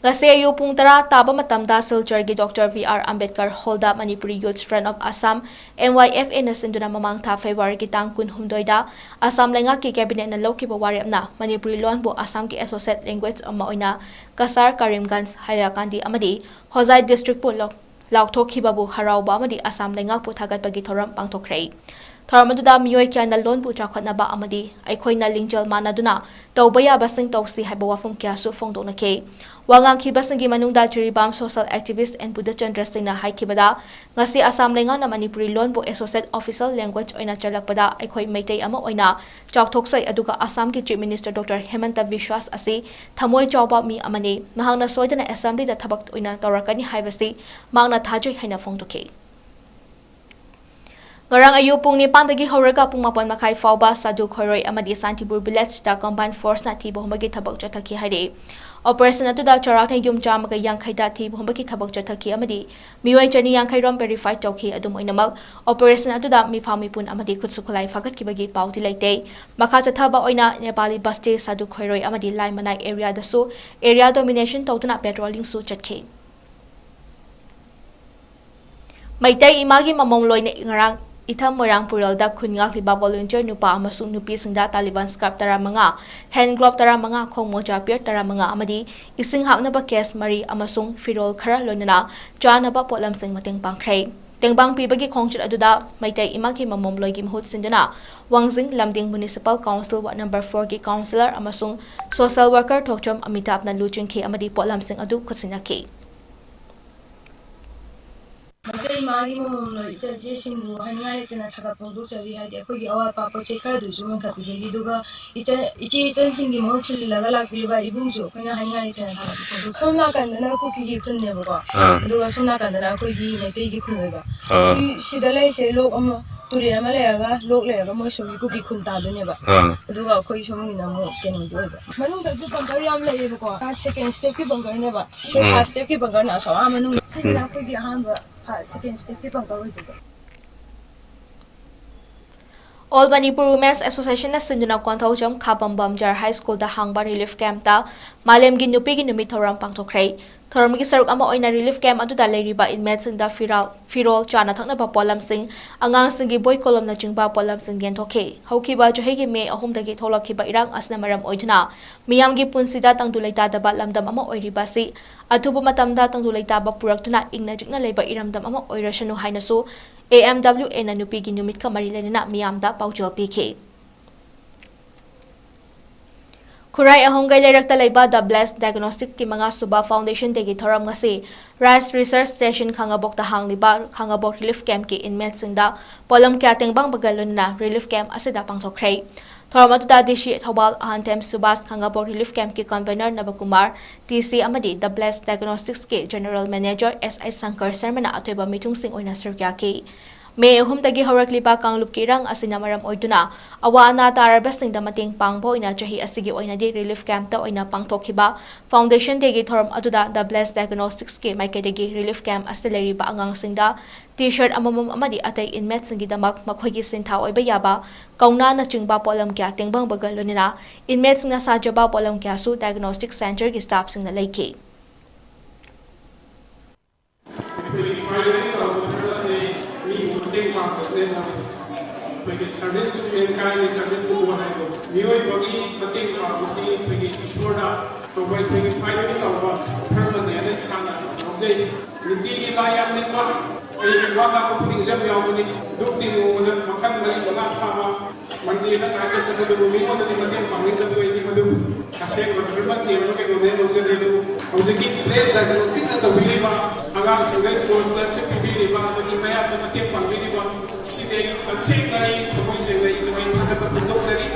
ꯉꯁꯤ ꯑꯌꯨꯛ ꯄꯨꯡ ꯇꯔꯥ ꯇꯥꯕ ꯃꯇꯝꯗ ꯁꯤꯜꯆꯔꯒꯤ Doctor B R Ambedkar Hallꯗ Manipuri Youth Front of Assam, MYFAꯅ ꯁꯤꯟꯗꯨꯅ ꯃꯃꯥꯡ ꯊꯥ Februaryꯒꯤ ꯇꯥꯡ ꯀꯨꯟꯍꯨꯝꯗꯣꯏꯗ ꯑꯁꯥꯝ ꯂꯩꯉꯥꯛꯀꯤ cabinetꯅ ꯂꯧꯈꯤꯕ ꯋꯥꯔꯦꯞꯅ ꯃꯅꯤꯄꯨꯔꯤ ꯂꯣꯟꯕꯨ ꯑꯁꯥꯝꯒꯤ associate language ꯑꯃ ꯑꯣꯏꯅ ꯀꯁꯥꯔ, ꯀꯔꯤꯝꯒꯟꯖ, ꯍꯥꯏꯂꯥꯀꯥꯟꯗꯤ ꯑꯃꯗꯤ ꯍꯣꯖꯥꯏ districtꯄꯨ ꯂꯧ-, ꯂꯥꯎꯊꯣꯛꯈꯤꯕꯕꯨ ꯍꯔꯥꯎꯕ ꯑꯃꯗꯤ ꯑꯁꯥꯝ ꯂꯩꯉꯥꯛꯄꯨ ꯊꯥꯒꯠꯄꯒꯤ ꯊꯧꯔꯝ ꯄꯥꯡꯊꯣꯛꯈ꯭ꯔꯦ꯫ ꯊꯧꯔꯝ ꯑꯗꯨꯗ ꯃꯤꯑꯣꯏ ꯀꯌꯥꯅ ꯂꯣꯟꯕꯨ ꯆꯥꯎꯈꯠꯅꯕ ꯑꯃꯗꯤ ꯑꯩꯈꯣꯏꯅ ꯂꯤꯡꯖꯦꯜ ꯃꯥꯟꯅꯗꯨꯅ ꯇꯧꯕ ꯌꯥꯕꯁꯤꯡ ꯇꯧꯁꯤ ꯍꯥꯏꯕ ꯋꯥꯐꯝ ꯀꯌꯥꯁꯨ ꯐꯣꯡꯗꯣꯛꯅꯈꯤ꯫ ꯋꯥ ꯉꯥꯡꯈꯤꯕꯁꯤꯡꯒꯤ ꯃꯅꯨꯡꯗ Jiribam social activist and Budhachandra ꯁꯤꯡꯅ ꯍꯥꯏꯈꯤꯕꯗ, ꯉꯁꯤ ꯑꯁꯥꯝ ꯂꯩꯉꯥꯛꯅ ꯃꯅꯤꯄꯨꯔꯤ ꯂꯣꯟꯕꯨ associate official language ꯑꯣꯏꯅ ꯆꯜꯂꯛꯄꯗ ꯑꯩꯈꯣꯏ ꯃꯩꯇꯩ ꯑꯃ ꯑꯣꯏꯅ ꯆꯥꯎꯊꯣꯛꯆꯩ, ꯑꯗꯨꯒ ꯑꯁꯥꯝꯒꯤ Chief Minister Doctor ꯍꯦꯃꯟꯇ ꯕꯤꯁ꯭ꯋꯥꯁ ꯑꯁꯤ ꯊꯃꯣꯏ ꯆꯥꯎꯕ ꯃꯤ ꯑꯃꯅꯤ꯫ ꯃꯍꯥꯛꯅ ꯁꯣꯏꯗꯅ assemblyꯗ ꯊꯕꯛ ꯑꯣꯏꯅ ꯇꯧꯔꯛꯀꯅꯤ ꯍꯥꯏꯕꯁꯤ ꯃꯍꯥꯛꯅ ꯊꯥꯖꯩ ꯍꯥꯏꯅ ꯐꯣꯡꯗꯣꯛꯈꯤ꯫ ꯉꯔꯥꯡ ꯑꯌꯨꯛ ꯄꯨꯡ ꯅꯤꯄꯥꯟꯗꯒꯤ ꯍꯧꯔꯒ ꯄꯨꯡ ꯃꯥꯄꯟ ꯃꯈꯥꯏ ꯐꯥꯎꯕ ꯁꯥꯗꯨ ꯈꯣꯏꯔꯣꯏ ꯑꯃꯗꯤ ꯁꯥꯟꯇꯤꯄꯨꯔ villageꯇ combined forceꯅ ꯊꯤꯕ ꯍꯨꯝꯕꯒꯤ ꯊꯕꯛ ꯆꯠꯊꯈꯤ ꯍꯥꯏꯔꯤ꯫ Operationꯑꯗꯨꯗ ꯆꯥꯎꯔꯥꯛꯅ ꯌꯨꯝ ꯆꯥꯝꯃꯒ ꯌꯥꯡꯈꯩꯗ ꯊꯤꯕ ꯍꯨꯝꯕꯒꯤ ꯊꯕꯛ ꯆꯠꯊꯈꯤ ꯑꯃꯗꯤ ꯃꯤꯑꯣꯏ ꯆꯅꯤ ꯌꯥꯡꯈꯩ ꯔꯣꯝ verify ꯇꯧꯈꯤ꯫ ꯑꯗꯨꯝ ꯑꯣꯏꯅꯃꯛ, operation ꯑꯗꯨꯗ ꯃꯤꯐꯥ ꯃꯤꯄꯨꯟ ꯑꯃꯗꯤ ꯈꯨꯠꯁꯨ ꯈꯨꯠꯂꯥꯏ ꯐꯥꯒꯠꯈꯤꯕꯒꯤ ꯄꯥꯎꯗꯤ ꯂꯩꯇꯦ꯫ ꯃꯈꯥ ꯆꯠꯊꯕ ꯑꯣꯏꯅ ꯅꯦꯄꯥꯂꯤ ꯕꯁꯇꯤ ꯁꯥꯗꯨ ꯈꯣꯏꯔꯣꯏ ꯑꯃꯗꯤ ꯂꯥꯏꯃꯅꯥꯏ areaꯗꯁꯨ area domination ꯇꯧꯗꯨꯅ patrollingꯁꯨ ꯆꯠꯈꯤ꯫ ꯃꯩꯇꯩ ꯏꯃꯥꯒꯤ ꯃꯃꯣꯝ ꯂꯣꯏꯅ ꯉꯔꯥꯡ ꯏꯊꯝ ꯃꯣꯏꯔꯥꯡ ꯄꯨꯔꯦꯜꯗ ꯈꯨꯟ ꯉꯥꯛꯂꯤꯕ volunteer ꯅꯨꯄꯥ ꯑꯃꯁꯨꯡ ꯅꯨꯄꯤꯁꯤꯡꯗ Taliban scarf ꯇꯔꯥꯃꯉꯥ, hand glove ꯇꯔꯥꯃꯉꯥ, ꯈꯣꯡ ꯃꯣꯖꯥ pair ꯇꯔꯥꯃꯉꯥ ꯑꯃꯗꯤ ꯏꯁꯤꯡ ꯍꯥꯞꯅꯕ case ꯃꯔꯤ ꯑꯃꯁꯨꯡ ꯐꯤꯔꯣꯜ ꯈꯔ ꯂꯣꯏꯅꯅ ꯆꯥꯅꯕ ꯄꯣꯠꯂꯝꯁꯤꯡ ꯃꯇꯦꯡ ꯄꯥꯡꯈ꯭ꯔꯦ꯫ ꯇꯦꯡꯕꯥꯡ ꯄꯤꯕꯒꯤ ꯈꯣꯡꯆꯠ ꯑꯗꯨꯗ ꯃꯩꯇꯩ ꯏꯃꯥꯒꯤ ꯃꯃꯣꯝ ꯂꯣꯏꯒꯤ ꯃꯍꯨꯠ ꯁꯤꯟꯗꯨꯅ ꯋꯥꯡꯖꯤꯡ ꯂꯝꯗꯤꯡ Municipal Council Ward number fourꯒꯤ councillor ꯑꯃꯁꯨꯡ social worker ꯊꯣꯛꯆꯣꯝ ꯑꯃꯤꯇꯥꯕꯅ ꯂꯨꯆꯤꯡꯈꯤ ꯑꯃꯗꯤ ꯄꯣꯠꯂꯝꯁꯤꯡ ꯑꯗꯨ ꯈꯨꯠꯁꯤꯟꯅꯈꯤ꯫ ꯃꯩꯇꯩ ꯏꯃꯥꯒꯤ ꯃꯃꯣꯝ ꯂꯣꯏ ꯏꯆꯟ ꯏꯆꯦꯁꯤꯡꯕꯨ ꯍꯥꯏꯅꯤꯡꯉꯥꯏ ꯂꯩꯇꯅ ꯊꯥꯒꯠ ꯐꯣꯡꯗꯣꯛꯆꯔꯤ꯫ ꯍꯥꯏꯗꯤ ꯑꯩꯈꯣꯏꯒꯤ ꯑꯋꯥꯠ ꯑꯄꯥ ꯄꯣꯠ ꯆꯩ ꯈꯔꯗꯨꯁꯨ ꯃꯦꯟꯈꯠꯄꯤꯕꯒꯤ, ꯑꯗꯨꯒ ꯏꯆꯟ, ꯏꯆꯦ ꯏꯆꯟꯁꯤꯡꯒꯤ ꯃꯍꯨꯠ ꯁꯤꯜꯂꯒ ꯂꯥꯛꯄꯤꯔꯤꯕ ꯏꯕꯨꯡꯁꯨ ꯑꯩꯈꯣꯏꯅ ꯍꯥꯏꯅꯤꯡꯉꯥꯏ ꯂꯩꯇꯅ ꯊꯥꯒꯠ ꯐꯣꯡꯗꯣꯛꯆꯔꯤ꯫ ꯁꯣꯝ ꯅꯥꯀꯟꯗꯅ ꯀꯨꯀꯤꯒꯤ ꯈꯨꯟꯅꯦꯕꯀꯣ꯫ ꯑꯥ꯫ ꯑꯗꯨꯒ ꯁꯣꯝ ꯅꯥꯀꯟꯗꯅ ꯑꯩꯈꯣꯏꯒꯤ ꯃꯩꯇꯩꯒꯤ ꯈꯨꯟ ꯑꯣꯏꯕ꯫ ꯑꯥ꯫ ꯁꯤ, ꯁꯤꯗ ꯂꯩꯔꯤꯁꯦ ꯂꯣꯛ ꯑꯃ, ꯇꯨꯔꯦꯜ ꯑꯃ ꯂꯩꯔꯒ, ꯂꯣꯛ ꯂꯩꯔꯒ ꯃꯣꯏ ꯁꯣꯝꯒꯤ ꯀꯨꯀꯤ ꯈꯨꯟ ꯇꯥꯗꯣꯏꯅꯦꯕ꯫ ꯑꯥ꯫ ꯑꯗꯨꯒ ꯑꯩꯈꯣꯏ ꯁꯣꯝꯒꯤꯅ ꯑꯃꯨꯛ ꯀꯩꯅꯣꯒꯤ ꯑꯣꯏꯕ꯫ ꯃꯅꯨꯡꯗꯁꯨ bunker ꯌꯥꯝ ꯂꯩꯌꯦꯕꯀꯣ꯫ Second stepꯀꯤ bunkerꯅꯦꯕ꯫ ꯎꯝ꯫ First stepꯀꯤ bunkerꯅ ꯑꯁꯣꯝ ꯑꯥ ꯃꯅꯨꯡ꯫ ꯁꯤꯁꯤꯅ ꯎꯝ꯫ ꯑꯩꯈꯣꯏꯒꯤ ꯑꯍꯥꯟꯕ, ꯐ-, second stepꯀꯤ bunker ꯑꯣꯏꯗꯣꯏꯕ꯫ All Manipur Women's Associationꯅ ꯁꯤꯟꯗꯨꯅ ꯀꯣꯟꯊꯧꯖꯝ ꯈꯥꯕꯝꯕꯝ ꯖꯔ High Schoolꯗ ꯍꯥꯡꯕ relief campꯇ ꯃꯥꯂꯦꯝꯒꯤ ꯅꯨꯄꯤꯒꯤ ꯅꯨꯃꯤꯠ ꯊꯧꯔꯝ ꯄꯥꯡꯊꯣꯛꯈ꯭ꯔꯦ꯫ ꯊꯧꯔꯝꯒꯤ ꯁꯔꯨꯛ ꯑꯃ ꯑꯣꯏꯅ relief camp ꯑꯗꯨꯗ ꯂꯩꯔꯤꯕ inmateꯁꯤꯡꯗ ꯐꯤꯔꯥꯜ, ꯐꯤꯔꯣꯜ, ꯆꯥꯅ ꯊꯛꯅꯕ ꯄꯣꯠꯂꯝꯁꯤꯡ, ꯑꯉꯥꯡꯁꯤꯡꯒꯤ ꯕꯣꯏ ꯀꯣꯂꯣꯝꯅꯆꯤꯡꯕ ꯄꯣꯠꯂꯝꯁꯤꯡ ꯌꯦꯟꯊꯣꯛꯈꯤ꯫ ꯍꯧꯈꯤꯕ ꯆꯍꯤꯒꯤ ꯃꯦ ꯑꯍꯨꯝꯗꯒꯤ ꯊꯣꯛꯂꯛꯈꯤꯕ ꯏꯔꯥꯡ ꯑꯁꯤꯅ ꯃꯔꯝ ꯑꯣꯏꯗꯨꯅ ꯃꯤꯌꯥꯝꯒꯤ ꯄꯨꯟꯁꯤꯗ ꯇꯪꯗꯨ ꯂꯩꯇꯥꯗꯕ ꯂꯝꯗꯝ ꯑꯃ ꯑꯣꯏꯔꯤꯕ ꯑꯁꯤ ꯑꯊꯨꯕ ꯃꯇꯝꯗ ꯇꯪꯗꯨ ꯂꯩꯇꯥꯕ ꯄꯨꯔꯛꯇꯨꯅ ꯏꯪꯅ ꯆꯤꯛꯅ ꯂꯩꯕ ꯏꯔꯝꯗꯝ ꯑꯃ ꯑꯣꯏꯔꯁꯅꯨ ꯍꯥꯏꯅꯁꯨ ꯑꯦ ꯑꯦꯝ ꯗꯕ꯭ꯂꯤꯎ ꯑꯦꯅ ꯅꯨꯄꯤꯒꯤ ꯅꯨꯃꯤꯠꯀ ꯃꯔꯤ ꯂꯩꯅꯅ ꯃꯤꯌꯥꯝꯗ ꯄꯥꯎꯖꯦꯜ ꯄꯤꯈꯤ꯫ ꯈꯨꯔꯥꯏ ꯑꯍꯣꯡꯒꯩ ꯂꯩꯔꯛꯇ ꯂꯩꯕ The Blessed Diagnosticꯀꯤ ꯃꯉꯥ ꯁꯨꯕ Foundation Dayꯒꯤ ꯊꯧꯔꯝ ꯉꯁꯤ Rice Research Station ꯈꯥꯉꯕꯣꯛꯇ ꯍꯥꯡꯂꯤꯕ ꯈꯥꯉꯕꯣꯛ Relief Campꯀꯤ inmateꯁꯤꯡꯗ ꯄꯣꯠꯂꯝ ꯀꯌꯥ ꯇꯦꯡꯕꯥꯡꯕꯒ ꯂꯣꯏꯅꯅ Relief Camp ꯑꯁꯤꯗ ꯄꯥꯡꯊꯣꯛꯈ꯭ꯔꯦ꯫ ꯊꯧꯔꯝ ꯑꯗꯨꯗ D C Thoubal Ahanthem Subash, Khangabok Relief Campꯀꯤ convenor ꯅꯕꯀꯨꯃꯥꯔ, ꯇꯤ ꯁꯤ ꯑꯃꯗꯤ The Blessed Diagnosticꯀꯤ General Manager ꯑꯦꯁ ꯑꯥꯏ ꯁꯪꯀꯔ ꯁꯔꯃꯅ ꯑꯊꯣꯏꯕ ꯃꯤꯊꯨꯡꯁꯤꯡ ꯑꯣꯏꯅ ꯁꯔꯨꯛ ꯌꯥꯈꯤ꯫ ꯃꯦ ꯑꯍꯨꯝꯗꯒꯤ ꯍꯧꯔꯛꯂꯤꯕ ꯀꯥꯡꯂꯨꯞꯀꯤ ꯏꯔꯥꯡ ꯑꯁꯤꯅ ꯃꯔꯝ ꯑꯣꯏꯗꯨꯅ ꯑꯋꯥ ꯑꯅꯥ ꯇꯥꯔꯕꯁꯤꯡꯗ ꯃꯇꯦꯡ ꯄꯥꯡꯕ ꯑꯣꯏꯅ ꯆꯍꯤ ꯑꯁꯤꯒꯤ ꯑꯣꯏꯅꯗꯤ Relief Campꯇ ꯑꯣꯏꯅ ꯄꯥꯡꯊꯣꯛꯈꯤꯕ Foundation Dayꯒꯤ ꯊꯧꯔꯝ ꯑꯗꯨꯗ The Blessed Diagnosticꯀꯤ ꯃꯥꯏꯀꯩꯗꯒꯤ Relief Camp ꯑꯁꯤꯗ ꯂꯩꯔꯤꯕ ꯑꯉꯥꯡꯁꯤꯡꯗ T-shirt ꯑꯃꯃꯝ ꯑꯃꯗꯤ ꯑꯇꯩ inmateꯁꯤꯡꯒꯤꯗꯃꯛ ꯃꯈꯣꯏꯒꯤ ꯁꯤꯟꯊꯥ ꯑꯣꯏꯕ ꯌꯥꯕ ꯀꯧꯅꯥꯅꯆꯤꯡꯕ ꯄꯣꯠꯂꯝ ꯀꯌꯥ ꯇꯦꯡꯕꯥꯡꯕꯒ ꯂꯣꯏꯅꯅ inmateꯁꯤꯡꯅ ꯁꯥꯖꯕ ꯄꯣꯠꯂꯝ ꯀꯌꯥꯁꯨ Diagnostic Centreꯒꯤ staffꯁꯤꯡꯅ ꯂꯩꯈꯤ꯫ ꯑꯩꯈꯣꯏꯒꯤ ꯈ꯭ꯋꯥꯏꯗꯒꯤ ꯆꯥꯎꯕ ꯊꯕꯛ ꯑꯁꯤ ꯃꯤꯕꯨ ꯃꯇꯦꯡ ꯄꯥꯡꯕꯁꯤꯅꯦꯕ꯫ ꯑꯩꯈꯣꯏꯒꯤ service to mankindꯒꯤ service to God ꯍꯥꯏꯕꯗꯣ, ꯃꯤꯑꯣꯏꯕꯒꯤ ꯃꯇꯦꯡ ꯄꯥꯡꯕꯁꯤ ꯑꯩꯈꯣꯏꯒꯤ ꯏꯁꯣꯔꯗ ꯇꯧꯕ ꯑꯩꯈꯣꯏꯒꯤ ꯈ꯭ꯋꯥꯏꯗꯒꯤ ꯆꯥꯎꯕ ꯙꯔꯃꯅꯦꯅ ꯏꯁꯥꯅ ꯂꯧꯖꯩ꯫ ꯅꯨꯡꯇꯤꯒꯤ ꯂꯥꯏ ꯌꯥꯝ ꯅꯤꯡꯕ, ꯑꯩꯒꯤ ꯋꯥ ꯉꯥꯡꯕ ꯈꯨꯗꯤꯡꯗ ꯌꯥꯝ ꯌꯥꯎꯕꯅꯤ꯫ ꯙꯨꯛꯇꯤ ꯅꯣꯡꯃꯗ ꯃꯈꯜ ꯃꯔꯤ ꯃꯉꯥ ꯊꯥꯕ, ꯃꯟꯗꯤꯔꯗ ꯉꯥꯏꯍꯥꯛꯇ ꯆꯠꯄꯗꯨꯕꯨ ꯃꯤꯉꯣꯟꯗꯗꯤ ꯃꯇꯦꯡ ꯄꯥꯡꯅꯤꯡꯗꯕ ꯑꯩꯗꯤ ꯃꯗꯨ ꯑꯁꯦꯡꯕ ꯙꯔꯃ ꯆꯦꯟꯕ ꯀꯩꯅꯣꯅꯦ ꯂꯧꯖꯗꯦ꯫ ꯑꯗꯨꯕꯨ ꯍꯧꯖꯤꯛꯀꯤ Blessed Diagnosticꯅ ꯇꯧꯕꯤꯔꯤꯕ, ꯑꯉꯥꯡꯁꯤꯡꯗ scholarship ꯄꯤꯕꯤꯔꯤꯕ, ꯑꯗꯒꯤ ꯃꯌꯥꯝꯗ ꯃꯇꯦꯡ ꯄꯥꯡꯕꯤꯔꯤꯕ, ꯁꯤꯗꯤ ꯑꯩ ꯇꯁꯦꯡꯅ ꯑꯩ ꯊꯃꯣꯏ ꯁꯦꯡꯅ ꯑꯩ ꯊꯥꯒꯠꯄ ꯐꯣꯡꯗꯣꯛꯆꯔꯤ꯫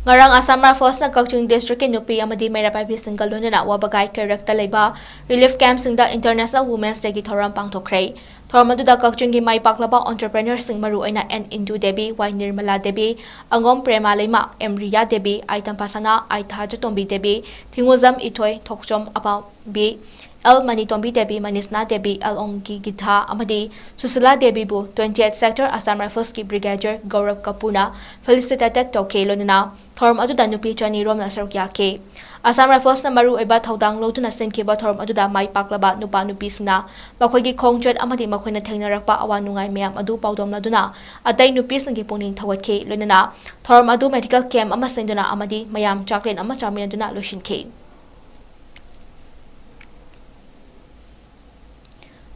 ꯉꯔꯥꯡ Assam Riflesꯅ ꯀꯛꯆꯤꯡ districtꯀꯤ ꯅꯨꯄꯤ ꯑꯃꯗꯤ ꯃꯩꯔꯥ ꯄꯥꯏꯕꯤꯁꯤꯡꯒ ꯂꯣꯏꯅꯅ ꯋꯥꯕꯒꯥꯏ ꯀꯩꯔꯛꯇ ꯂꯩꯕ Relief Campꯁꯤꯡꯗ International Women's Dayꯒꯤ ꯊꯧꯔꯝ ꯄꯥꯡꯊꯣꯛꯈ꯭ꯔꯦ꯫ ꯊꯧꯔꯝ ꯑꯗꯨꯗ ꯀꯛꯆꯤꯡꯒꯤ ꯃꯥꯏ ꯄꯥꯛꯂꯕ entrepreneurꯁꯤꯡ ꯃꯔꯨꯑꯣꯏꯅ ꯑꯦꯟ ꯏꯟꯗꯨ ꯗꯦꯕꯤ, ꯋꯥꯏ ꯅꯤꯔꯃꯂꯥ ꯗꯦꯕꯤ, ꯑꯉꯣꯝ Prema Leima, M Riya Devi, I Tamphasana, I Thajatombi Devi, Thingujam Ithoi, Thokchom Apabi, L Manitombi Devi, Manisana Devi, L ꯑꯣꯡꯒꯤ ꯒꯤꯊꯥ ꯑꯃꯗꯤ Sushila ꯗꯦꯕꯤꯕꯨ twenty eight Sector Assam Riflesꯀꯤ Brigadier ꯒꯧꯔꯕ ꯀꯄꯨꯔꯅ felicitated ꯇꯧꯈꯤ꯫ ꯂꯣꯏꯅꯅ ꯊꯧꯔꯝ ꯑꯗꯨꯗ ꯅꯨꯄꯤ ꯆꯅꯤ ꯔꯣꯝꯅ ꯁꯔꯨꯛ ꯌꯥꯈꯤ꯫ Assam Riflesꯅ ꯃꯔꯨꯑꯣꯏꯕ ꯊꯧꯗꯥꯡ ꯂꯧꯗꯨꯅ ꯁꯤꯟꯈꯤꯕ ꯊꯧꯔꯝ ꯑꯗꯨꯗ ꯃꯥꯏ ꯄꯥꯛꯂꯕ ꯅꯨꯄꯥ ꯅꯨꯄꯤꯁꯤꯡꯅ ꯃꯈꯣꯏꯒꯤ ꯈꯣꯡꯆꯠ ꯑꯃꯗꯤ ꯃꯈꯣꯏꯅ ꯊꯦꯡꯅꯔꯛꯄ ꯑꯋꯥ ꯅꯨꯡꯉꯥꯏ ꯃꯌꯥꯝ ꯑꯗꯨ ꯄꯥꯎꯗꯝꯅꯗꯨꯅ ꯑꯇꯩ ꯅꯨꯄꯤꯁꯤꯡꯒꯤ ꯄꯨꯛꯅꯤꯡ ꯊꯧꯒꯠꯈꯤ꯫ ꯂꯣꯏꯅꯅ ꯊꯧꯔꯝ ꯑꯗꯨ medical camp ꯑꯃ ꯁꯤꯟꯗꯨꯅ ꯑꯃꯗꯤ ꯃꯌꯥꯝ ꯆꯥꯛꯂꯦꯟ ꯑꯃ ꯆꯥꯃꯤꯟꯅꯗꯨꯅ ꯂꯣꯏꯁꯤꯟꯈꯤ꯫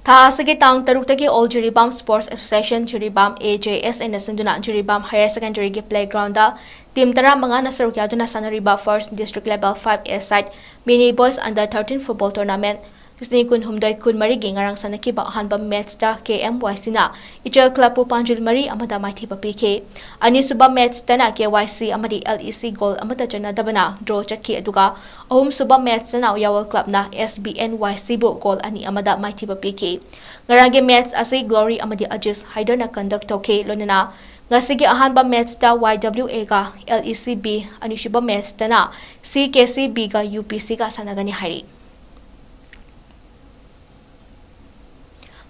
ꯊꯥ ꯑꯁꯤꯒꯤ ꯇꯥꯡ ꯇꯔꯨꯛꯇꯒꯤ All Jiribam Sports Association Jiribam, A J S A ꯅ ꯁꯤꯟꯗꯨꯅ Jiribam Higher Secondary ꯒꯤ playground ꯗ team ꯇꯔꯥꯃꯉꯥꯅ ꯁꯔꯨꯛ ꯌꯥꯗꯨꯅ ꯁꯥꯟꯅꯔꯤꯕ First District Level five A side Mini Boys Under thirteen Football Tournament ꯂꯤꯁꯤꯡ ꯀꯨꯟꯍꯨꯝꯗꯣꯏ ꯀꯨꯟꯃꯔꯤꯒꯤ ꯉꯔꯥꯡ ꯁꯥꯟꯅꯈꯤꯕ ꯑꯍꯥꯟꯕ match ꯇ K M Y C ꯅ ꯏꯆꯦꯜ club ꯄꯨ ꯄꯥꯟꯖꯤꯜ ꯃꯔꯤ ꯑꯃꯗ ꯃꯥꯏꯊꯤꯕ ꯄꯤꯈꯤ꯫ ꯑꯅꯤꯁꯨꯕ match ꯇꯅ K Y C ꯑꯃꯗꯤ L E C goal ꯑꯃꯠꯇ ꯆꯟꯅꯗꯕꯅ draw ꯆꯠꯈꯤ, ꯑꯗꯨꯒ ꯑꯍꯨꯝꯁꯨꯕ match ꯇꯅ ꯌꯥꯋꯜ club ꯅ S B N Y C ꯕꯨ goal ꯑꯅꯤ ꯑꯃꯗ ꯃꯥꯏꯊꯤꯕ ꯄꯤꯈꯤ꯫ ꯉꯔꯥꯡꯒꯤ match ꯑꯁꯤ Glory ꯑꯃꯗꯤ Ajis Haider ꯅ conduct ꯇꯧꯈꯤ꯫ ꯂꯣꯏꯅꯅ ꯉꯁꯤꯒꯤ ꯑꯍꯥꯟꯕ match ꯇ Y W A ꯒ L E C B, ꯑꯅꯤꯁꯨꯕ match ꯇꯅ C K C B ꯒ U P C ꯒ ꯁꯥꯟꯅꯒꯅꯤ ꯍꯥꯏꯔꯤ꯫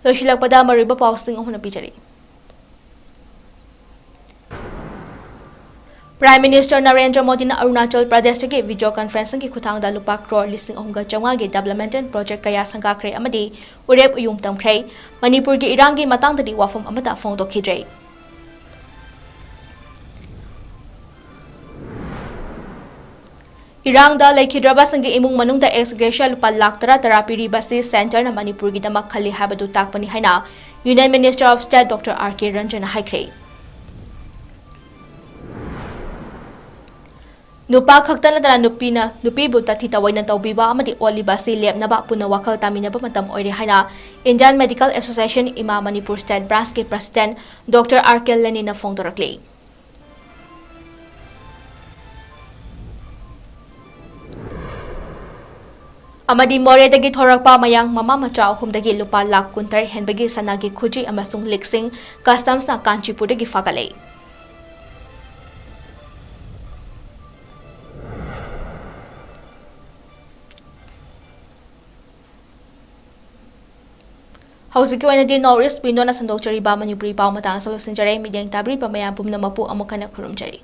ꯂꯣꯏꯁꯤꯜꯂꯛꯄꯗ ꯃꯔꯨꯑꯣꯏꯕ ꯄꯥꯎꯁꯤꯡ ꯑꯃꯨꯛ ꯍꯟꯅ ꯄꯤꯖꯔꯤ꯫ Prime Minister ꯅꯔꯦꯟꯗ꯭ꯔ ꯃꯣꯗꯤꯅ ꯑꯔꯨꯅꯥꯆꯜ ꯄ꯭ꯔꯗꯦꯁꯇꯒꯤ video conferencing ꯒꯤ ꯈꯨꯠꯊꯥꯡꯗ ꯂꯨꯄꯥ ꯀ꯭ꯔꯣꯔ ꯂꯤꯁꯤꯡ ꯑꯍꯨꯝꯒ ꯆꯥꯝꯃꯉꯥꯒꯤ developmental project ꯀꯌꯥ ꯁꯪꯒꯥꯈ꯭ꯔꯦ ꯑꯃꯗꯤ ꯎꯔꯦꯞ ꯎꯌꯨꯡ ꯇꯝꯈ꯭ꯔꯦ꯫ ꯃꯅꯤꯄꯨꯔꯒꯤ ꯏꯔꯥꯡꯒꯤ ꯃꯇꯥꯡꯗꯗꯤ ꯋꯥꯐꯝ ꯑꯃꯠꯇ ꯐꯣꯡꯗꯣꯛꯈꯤꯗ꯭ꯔꯦ꯫ ꯏꯔꯥꯡꯗ ꯂꯩꯈꯤꯗ꯭ꯔꯕꯁꯤꯡꯒꯤ ꯏꯃꯨꯡ ꯃꯅꯨꯡꯗ ex gratia ꯂꯨꯄꯥ ꯂꯥꯈ ꯇꯔꯥ ꯇꯔꯥ ꯄꯤꯔꯤꯕꯁꯤ centre ꯅ ꯃꯅꯤꯄꯨꯔꯒꯤꯗꯃꯛ ꯈꯜꯂꯤ ꯍꯥꯏꯕꯗꯨ ꯇꯥꯛꯄꯅꯤ ꯍꯥꯏꯅ Union Minister of State Doctor R K ꯔꯟꯖꯟꯅ ꯍꯥꯏꯈ꯭ꯔꯦ꯫ ꯅꯨꯄꯥ ꯈꯛꯇ ꯅꯠꯇꯅ ꯅꯨꯄꯤꯅ, ꯅꯨꯄꯤꯕꯨ ꯇꯊꯤ ꯇꯑꯣꯏꯅ ꯇꯧꯕꯤꯕ ꯑꯃꯗꯤ ꯑꯣꯠꯂꯤꯕ ꯑꯁꯤ ꯂꯦꯞꯅꯕ ꯄꯨꯟꯅ ꯋꯥꯈꯜ ꯇꯥꯃꯤꯟꯅꯕ ꯃꯇꯝ ꯑꯣꯏꯔꯦ ꯍꯥꯏꯅ Indian Medical Association ꯏꯃꯥ ꯃꯅꯤꯄꯨꯔ State Branch ꯀꯤ President Doctor R K ꯂꯦꯅꯤꯟꯅ ꯐꯣꯡꯗꯣꯔꯛꯂꯤ꯫ ꯑꯃꯗꯤ ꯃꯣꯔꯦꯗꯒꯤ ꯊꯣꯔꯛꯄ ꯃꯌꯥꯡ ꯃꯃꯥ ꯃꯆꯥ ꯑꯍꯨꯝꯗꯒꯤ ꯂꯨꯄꯥ ꯂꯥꯈ ꯀꯨꯟꯇꯔꯦꯠ ꯍꯦꯟꯕꯒꯤ ꯁꯅꯥꯒꯤ ꯈꯨꯖꯤ ꯑꯃꯁꯨꯡ ꯂꯤꯛꯁꯤꯡ Customs ꯅ ꯀꯥꯟꯆꯤꯄꯨꯔꯗꯒꯤ ꯐꯥꯒꯠꯂꯦ꯫ ꯍꯧꯖꯤꯛꯀꯤ ꯑꯣꯏꯅꯗꯤ North East Window ꯅ ꯁꯟꯗꯣꯛꯆꯔꯤꯕ ꯃꯅꯤꯄꯨꯔꯤ ꯄꯥꯎ ꯃꯇꯥꯡ ꯑꯁꯤ ꯂꯣꯏꯁꯤꯟꯖꯔꯦ꯫ ꯃꯤꯠꯌꯦꯡ ꯇꯥꯕꯤꯔꯤꯕ ꯃꯌꯥꯝ ꯄꯨꯝꯅꯃꯛꯄꯨ ꯑꯃꯨꯛ ꯍꯟꯅ ꯈꯨꯔꯨꯝꯖꯔꯤ꯫